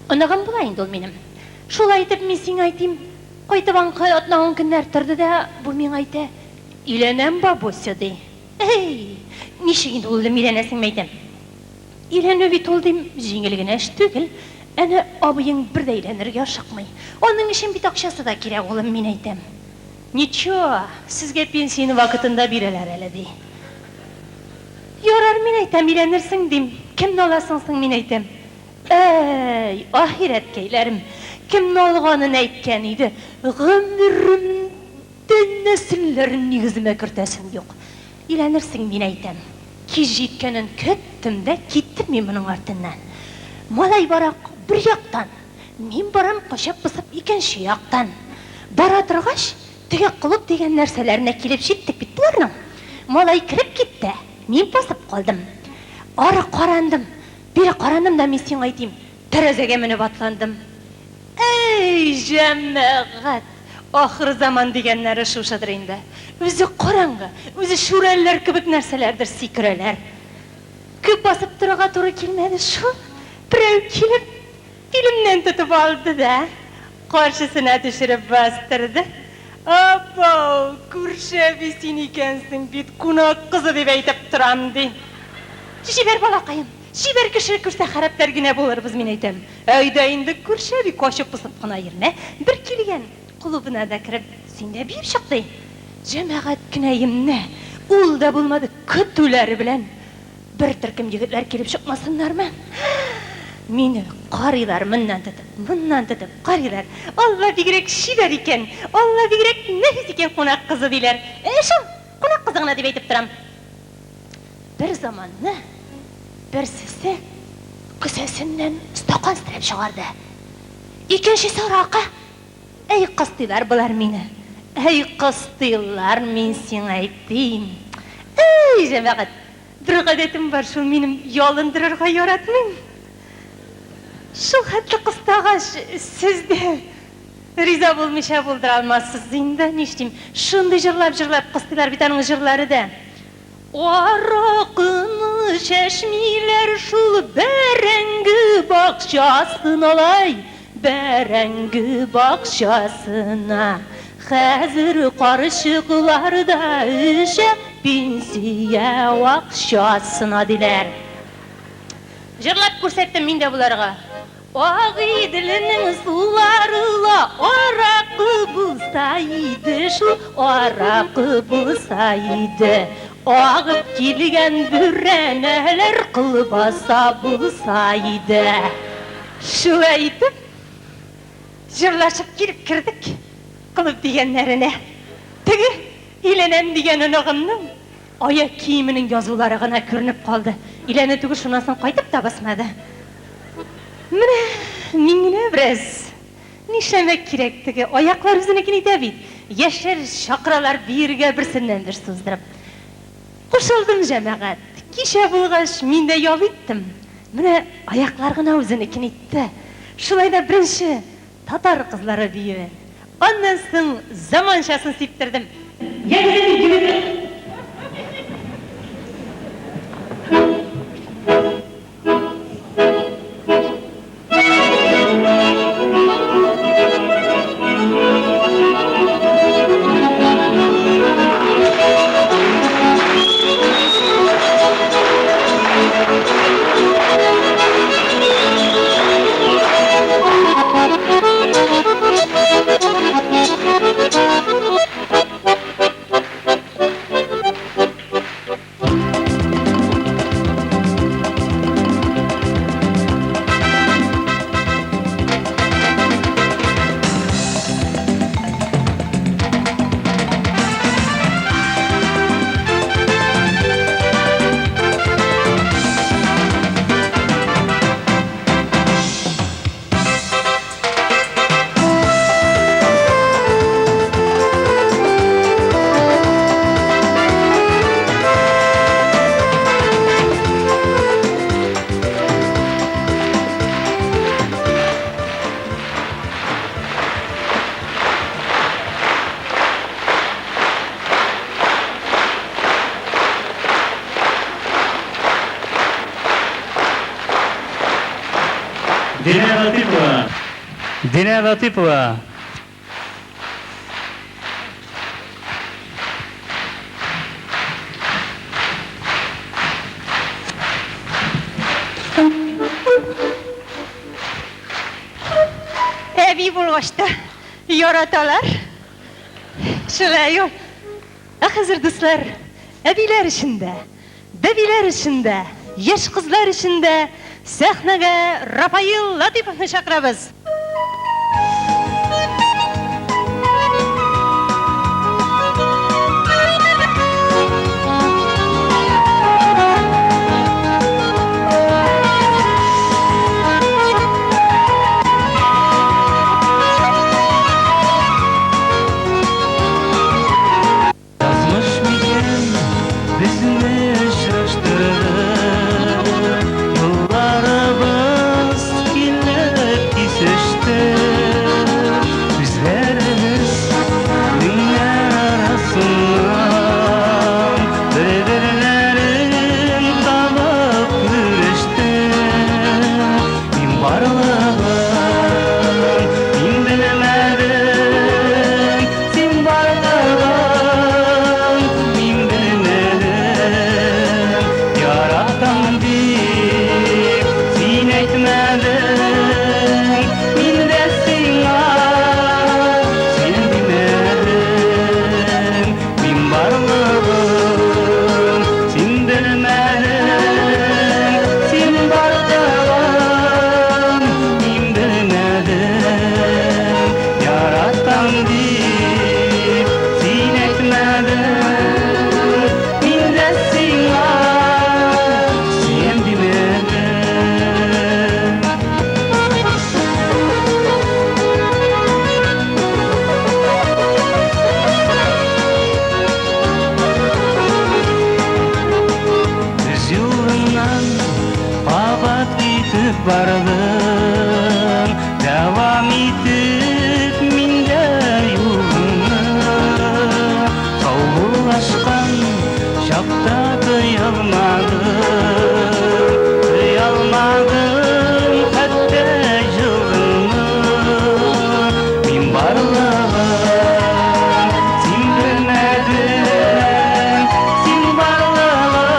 Оныгым була инде ул минем. Шулай итеп, мин сиңа әйтим, кайтып аңкай атна-ун көннәр торды да, бу миңа әйтә, Өйләнәм, бабуся, ди. Әй, ничек инде, улым, өйләнәсең, мәйтәм. Өйләнү бит ул, дим, җиңел генә эш түгел. Әнә абыең бер дә өйләнергә ашыкмый. Аның өчен бит акчасы да кирәк, улым, мин әйтәм. Ничо, сезгә пенсияне вакытында бирәләр әле, ди. Ярар, мин әйтәм, өйләнерсең, дим. Кемне аласың соң, мин әйтәм. Әй, ахирәткәйләрем, кемне алганын әйткән иде, гомеремдә нәселләрен нигеземә кертәсем юк. Өйләнерсең, мин әйтәм. Кич җиткәнен көттем дә киттем мин моның артыннан. Малай бара бер яктан, мин барам качып-посып икенче яктан. Бара торгач, теге клуб дигән нәрсәләренә килеп җиттек бит боларның. Малай кереп китте, мин басып калдым. Ары карандым, бире карандым да, мин сиңа әйтим, тәрәзәгә менеп атландым. Әй, җәмәгать! Ахырзаман дигәннәре шушыдыр инде. Үзе караңгы, үзе шүрәлеләр кебек нәрсәләрдер сикерәләр. Күп басып торырга туры килмәде шул, берәү килеп, билемнән тотып алды да, каршысына төшереп бастырды. Абау, күрше әби син икәнсең бит, кунак кызы дип әйтеп торам, ди. Җибәр, балакаем, җибәр, кеше күрсә хәрәпләр генә булырбыз, мин әйтәм. Әйдә инде, күрше әби, качып-посып кына йөрмә, бер килгән клубына да кереп, син дә биеп чык, ди. Җәмәгать кенәемне, ул да булмады, көтүләре белән бер төркем егетләр килеп чыкмасыннармы? Мине карыйлар моннан тотып, моннан тотып карыйлар. Алла, бигрәк чибәр икән, Алла, бигрәк нәфис икән кунак кызы, диләр. Ә шул, кунак кызы гына дип әйтеп торам. Бер заманны берсесе кесәсеннән стакан стереп чыгарды. Икенчесе аракы. Әй кыстыйлар болар мине. Әй кыстыйлар, мин сиңа әйтим. Әй, җәмәгать, бер гадәтем бар шул минем, ялындырырга яратмыйм. Шул хәтле кыстагач, сез дә риза булмыйча булдыра алмассыз инде, нишлим. Шундый җырлап-җырлап кыстыйлар бит аның җырлары да. Аракыны чәчмиләр шул бәрәңге бакчасына лай, бәрәңге бакчасына. Хәзер карчыклар да эчә пенсия акчасына, диләр. Җырлап күрсәттем мин дә боларга. Агыйделнең сулары ла аракы булса иде шул, аракы булса иде. Агып килгән бүрәнәләр колбаса булса иде. Шулай итеп, җырлашып килеп кердек клуб дигәннәренә. Теге өйләнәм дигән оныгымның Аяк киеменең язулары гына күренеп калды. Өйләнү түгел, шуннан соң кайтып та басмады. Менә мин генә бераз. Нишләмәк кирәк, теге аяклар үзенекен итә бит. Яшьләр чакыралар биергә берсеннән-берсе уздырып. Кушылдым, җәмәгать. Кичә булгач, мин дә ял иттем. Менә аяклар гына үзенекен итте. Шулай да беренче Татар кызлары биюен. Аннан соң заманчасын сиптердем. Ягез әле, егетләр! Динә Латыпова. Әби булгач та яраталар. Шулай ул. Ә хәзер, дуслар, әбиләр өчен дә, бәбиләр өчен дә, яшь кызлар өчен дә сәхнәгә Рафаил Латыйповны чакырабыз. Язмыш микән безне очраштырды, Юлларыбыз килеп кисеште. Күзләребез меңнәр арасыннан Бер-берләрен табып күреште. Мин барлыгын мин белмәдем, Син барлыгын мин белмәдем. Яратам дип син әйтмәдең, Мин дә сиңа син димәдем. Мин барлыгын син белмәдең, Син барлыгын мин белмәдем. Яратам дип син әйтмәдең, Мин дә сиңа сөям димәдем. Үз юлыңнан кабат китеп бардың, Дәвам итеп мин дә юлымны. Саубуллашкан чакта тоялмадым, Тоялмадым хәтта җылыңны. Мин барлыгын син белмәдең, Син барлыгын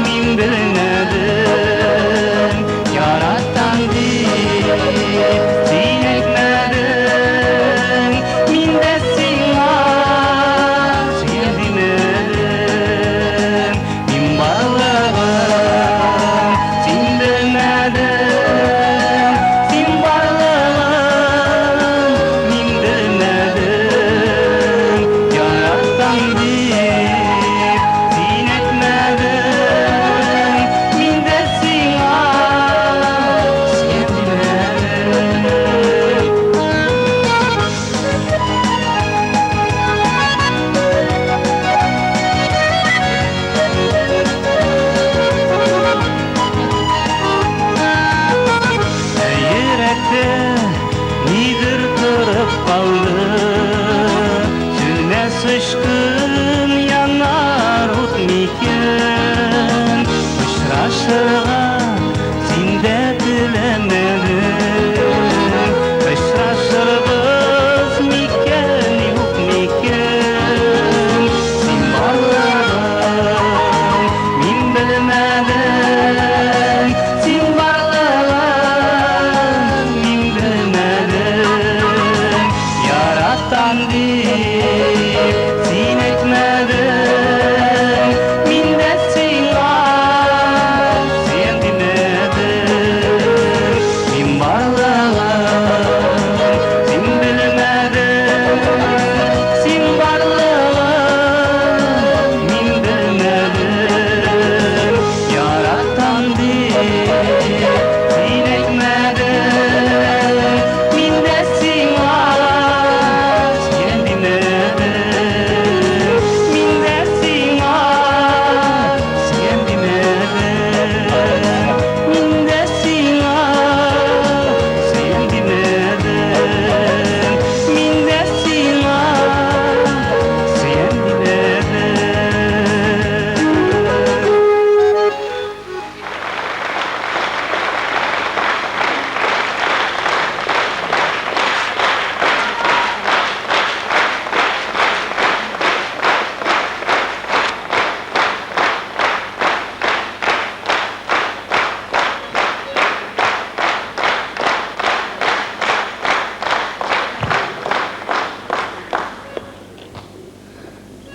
мин белмәдем. Яратам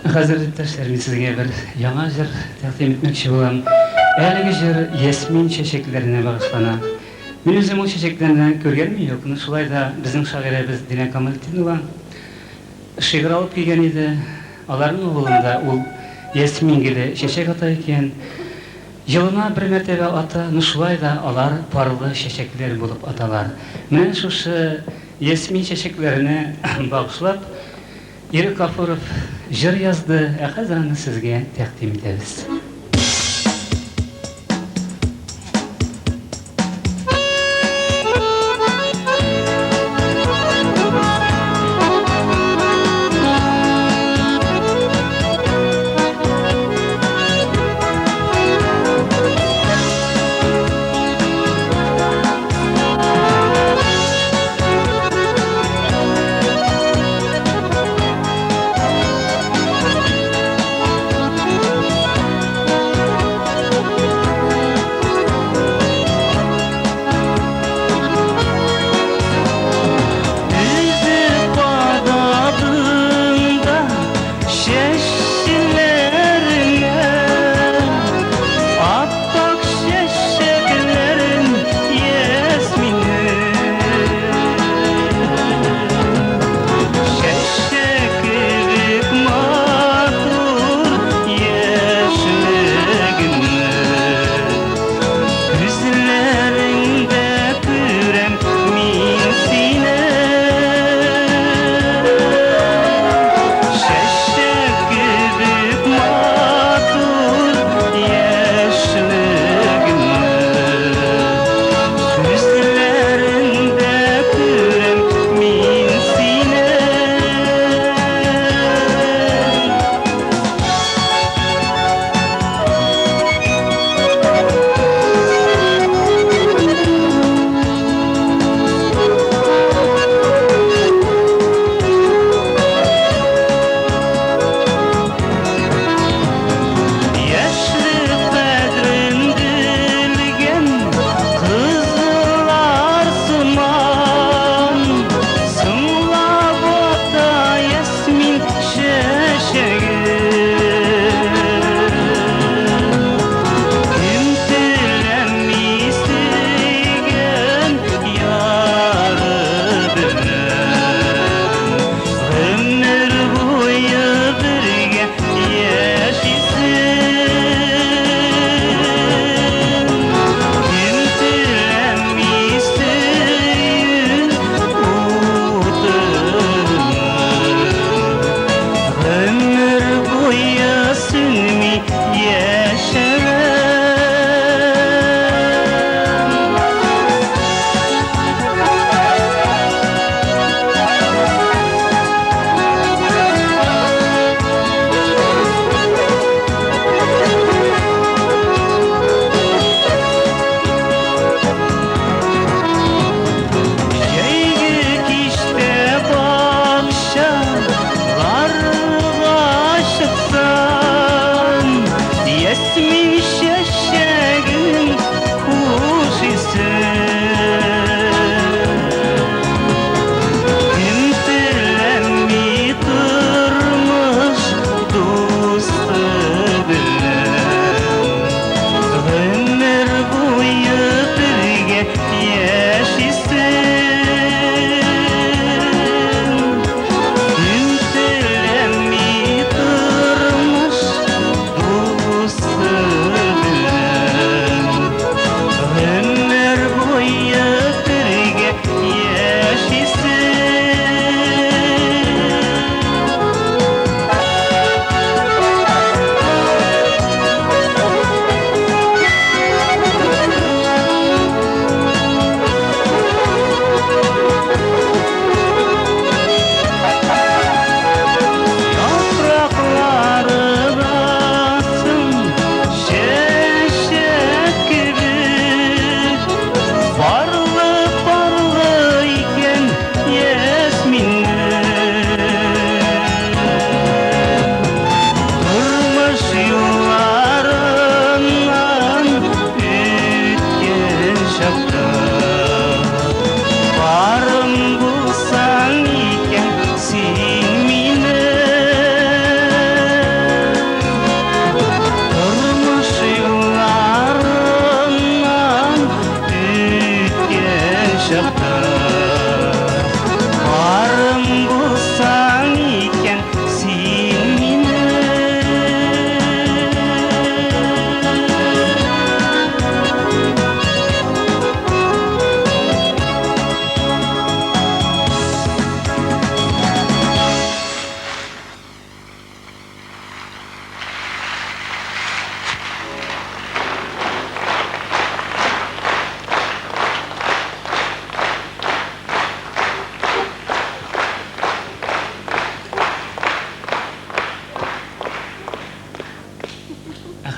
Хәзер, иптәшләр, мин сезгә бер яңа җыр тәкъдим итмәкче булам. Әлеге җыр ясмин чәчәкләренә багышлана. Мин үзем ул чәчәкләрне күргәнем юк, но шулай да безнең шагыйрәбез Динә Камалтдинова шигырь алып килгән иде. Аларның авылында ул ясмин гөле чәчәк ата икән. Елына бер мәртәбә ата, но шулай да алар парлы чәчәкләр булып аталар. Менә шушы ясмин чәчәкләренә багышлап Ирек Гафуров җыр язды, ә хәзер аны сезгә тәкъдим итәбез.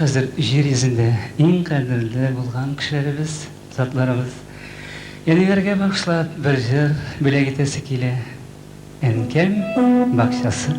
хәзер җир йөзендә иң кадерле булган кешеләребез, затларыбыз. Әниләргә багышлап бер җыр бүләк итәсе килә. Әнкәм бакчасы.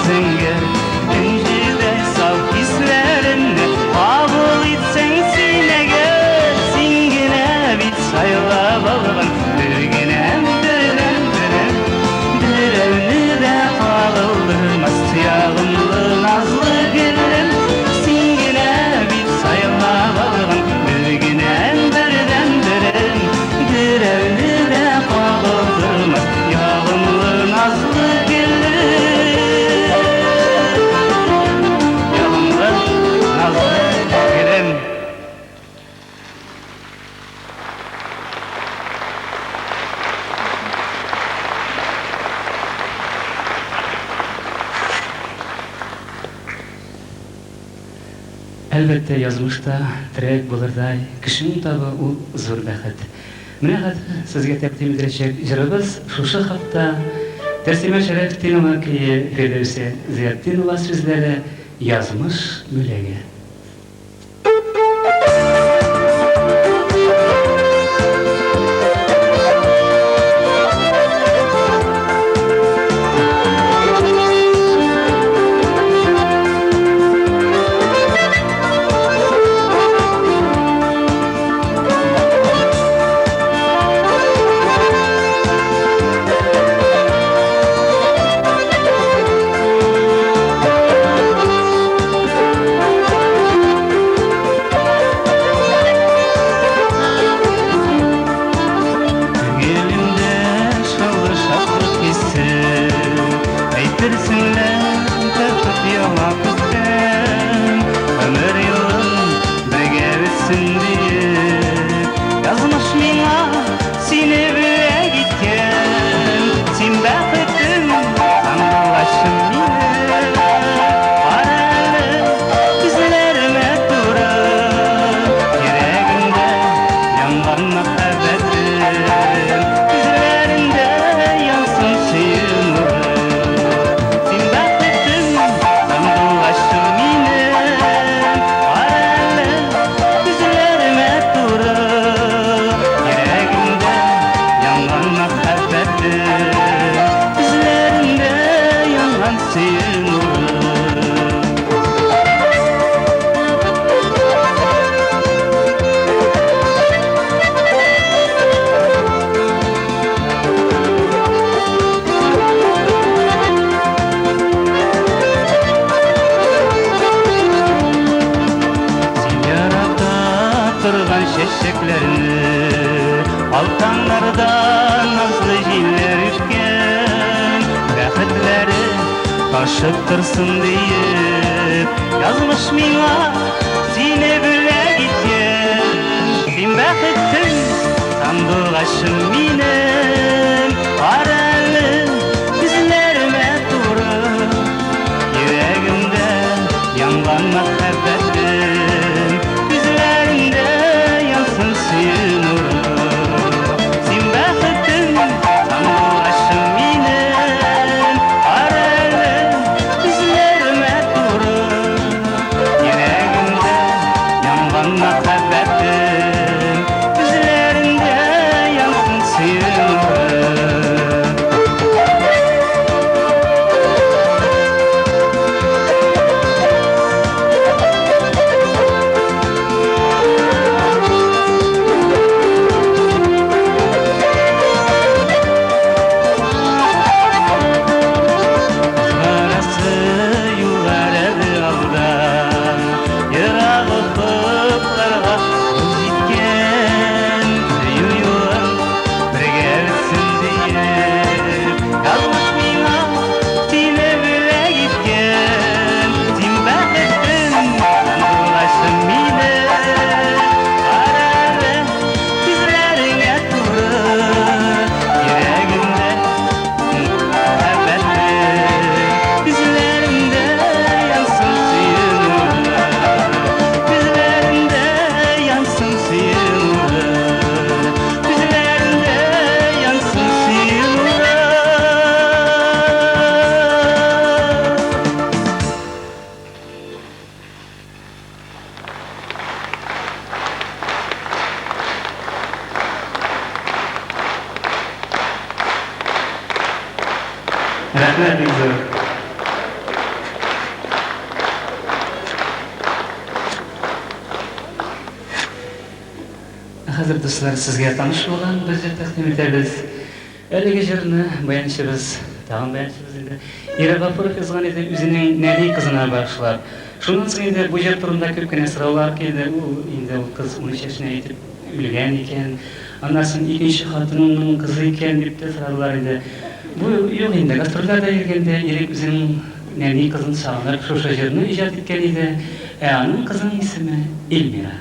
зәңгәр Энҗедәй саф хисләремне кабул итсәң син әгәр Син генә бит сайлап алган бер генәм бердәнберем Берәүне дә кагылдырмас ягымлы назлы гөлем Син генә бит сайлап алган бер генәм бердәнберем Берәүне дә кагылдырмас ягымлы назлы гөлем Ягымлы назлы гөлем Әлбәттә, язмышта терәк булырдай кешең табу ул зур бәхет. Менә хәзер сезгә тәкъдим ителәчәк җырыбыз шушы хакта. Тәслимә Шәрәфетдинова көе, Фирдәүсә Зыятдинова сүзләре, Язмыш бүләге. Күңелемдә шаулы шатлык хисе, Әйтерсең лә бәхет ява күктән. Гомер юлым бергә үтсен диеп, Язмыш миңа сине бүләк иткән. Син бәхетем, сандугачым минем. Кара әле күзләремә туры, Йөрәгемдә янган мәхәббәтем, Күзләреңдә янсын сөю нуры. Син бәхетем, сандугачым минем. Кара әле күзләремә туры, Йөрәгемдә янган мәхәббәтем, Күзләреңдә янган сөю нуры. Син ярата торган чәчәкләрне Ал таңнарда назлы җилләр үткән Бәхетләре ташып торсын диеп Язмыш миңа сине бүләк иткән Син бәхетем, сандугачым минем Кара әле күзләремә туры Йөрәгемдә янган мәхәббәтем Күзләреңдә янсын сөю нуры Син бәхетем, сандугачым минем Кара әле күзләремә туры Йөрәгемдә янган мәхәббәтем Күзләреңдә янсын сөю нуры Барасы юллар әле алда, Ерак офыкларга юл җиткән. Сөю юлын бергә үтсен диеп, Язмыш миңа сине бүләк иткән. Син бәхетем, сандугачым минем. Кара әле күзләреңә туры, Йөрәгемдә мәхәббәтем, Күзләреңдә янсын сөю нуры, Күзләреңдә янсын сөю нуры, Күзләреңдә янсын сөю нуры. Рәхмәт бик зур. Ә хәзер, дуслар, сезгә таныш булган бер җыр тәкъдим итәбез. Әлеге җырны баянчыбыз, тагын баянчыбыз инде, Ирек Гафуров язган иде үзенең нәни кызына багышлап. Шуннан соң инде бу җыр турында күп кенә сораулар килде. Ул инде ул кыз 13 яшенә җитеп үлгән икән. Аннан соң икенче хатынының кызы икән дип тә сорадылар инде. Бу юк инде, гастрольләрдә йөргәндә Ирек үзенең нәни кызын сагынып шушы җырны иҗат иткән иде. Ә аның кызының исеме Эльмира.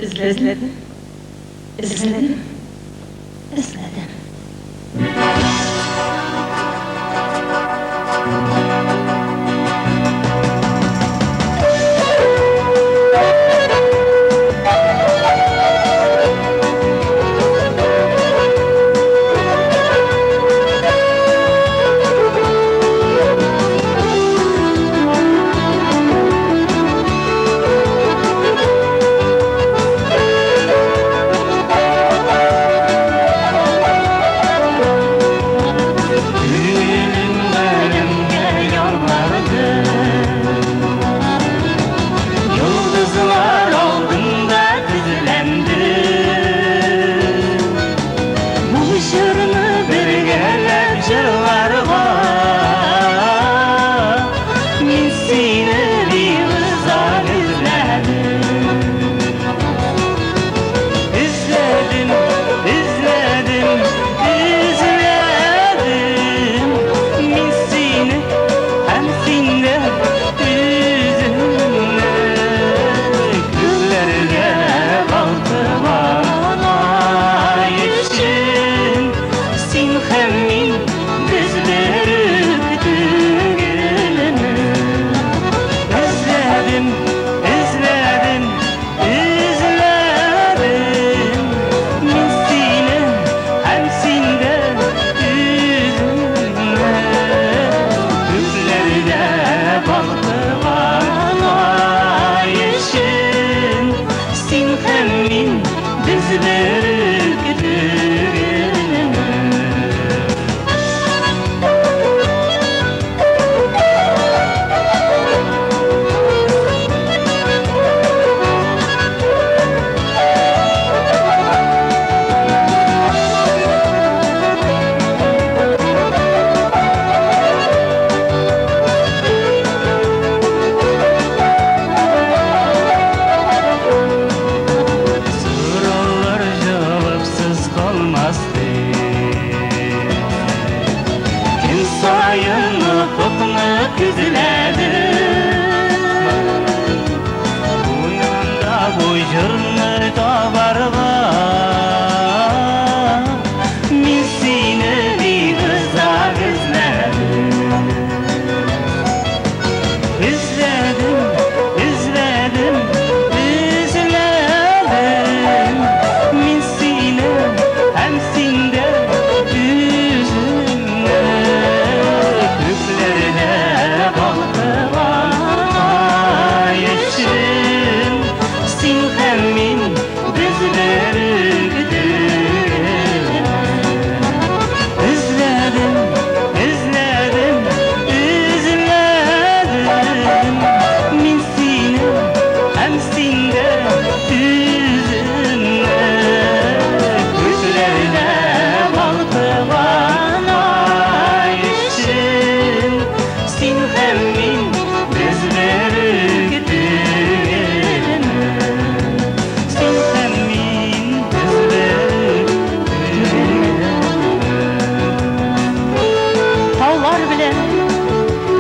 Эзләдем, эзләдем, эзләдем.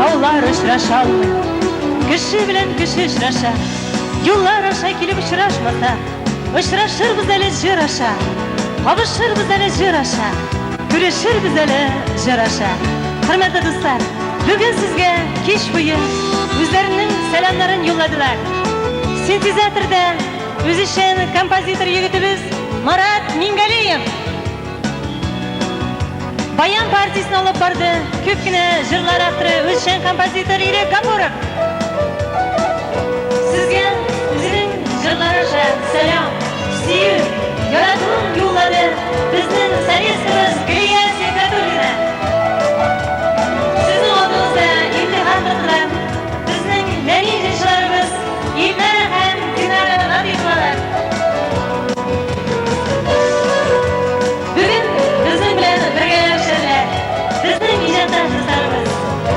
таулар очраша алмый. Кеше белән кеше очраша. Юллар аша килеп очрашмаса, очрашырбыз әле җыр аша. Кавышырбыз әле җыр аша. Күрешербез әле җыр аша. Хөрмәтле дуслар, бүген сезгә кич буе үзләренең сәламнарын юлладылар. Синтезаторда үзешчән композитор егетебез Марат Мингалиев. Баян партиясен алып барды күп кенә җырлар авторы, үзешчән композитор Ирек Гафуров. Сезгә үзенең җырлары аша сәлам, сөю, яратуын юллады безнең солисткабыз Гөлия Сибгатуллина. Сезнең алдыгызда имтихан тоттылар безнең нәни җырчыларыбыз Илнара һәм Динара Латыйповалар. Бүген безнең белән бергәләп эшләделәр безнең иҗатташ дусларыбыз,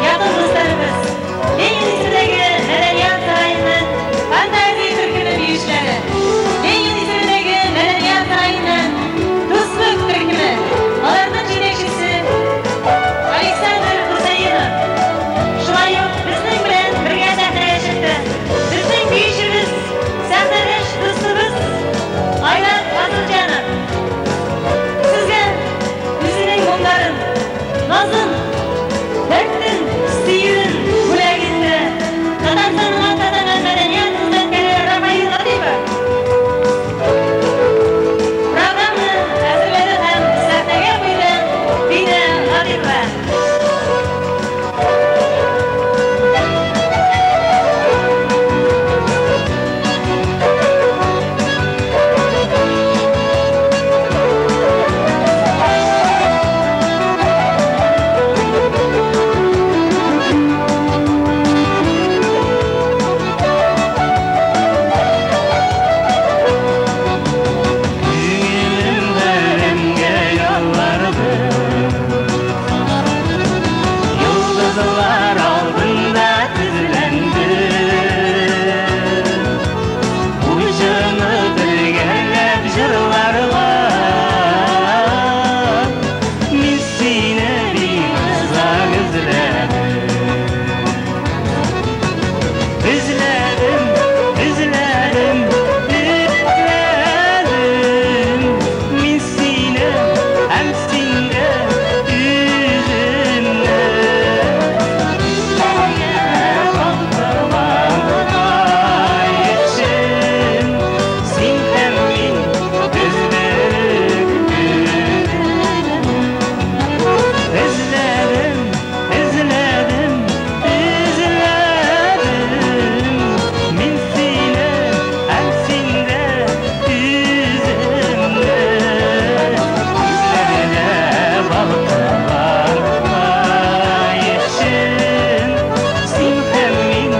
якын дусларыбыз, Ленин исемендәге Мәдәният сараеның Фантазия төркеме биючеләре, Ленин исемендәге Мәдәният сараеның Дуслык төркеме, аларның җитәкчесе Александр Хусаинов. Шулай ук безнең белән бергә сәхнәгә чыкты безнең биючебез, сәхнәдәш дустыбыз Айрат Фазылҗанов. Сезгә үзенең моңнарын, назын, дәртен, сөюен бүләк итте Татарстанның атказанган мәдәният хезмәткәре Рафаил Латыйпов. Программаны әзерләде һәм сәхнәгә куйды Динә Латыйпова. Күңелем галәмгә ялварды, Йолдызлар алдында тезләнде. Уҗыны бергәләп җырларга, Мин сине бик озак эзләдем. Эзләдем, эзләдем, эзләдем Мин сине һәм син дә үземне. Балкыган ай өчен Син һәм мин без беректек. Эзләдем, эзләдем, эзләдем Мин сине һәм син дә үземне. Күзләрдә балкыган ай өчен Син һәм мин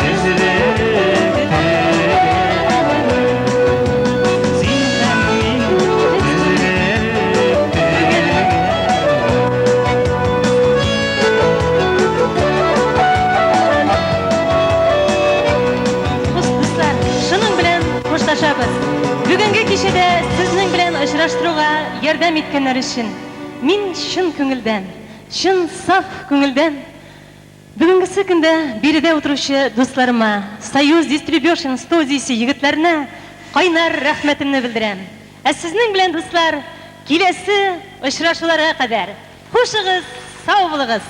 без беректек. Син һәм мин без беректек. Дуслар, шуның белән хушлашабыз. Бүгенге кичәдә сезнең белән очраштыруга ярдәм иткәннәр өчен мин чын күңелдән, чын саф күңелдән бүгенгесе көндә биредә утыручы дусларыма, Союз Дистрибьюшн студиясе егетләренә кайнар рәхмәтемне белдерәм. Ә сезнең белән, дуслар, киләсе очрашуларга кадәр хушыгыз, сау булыгыз.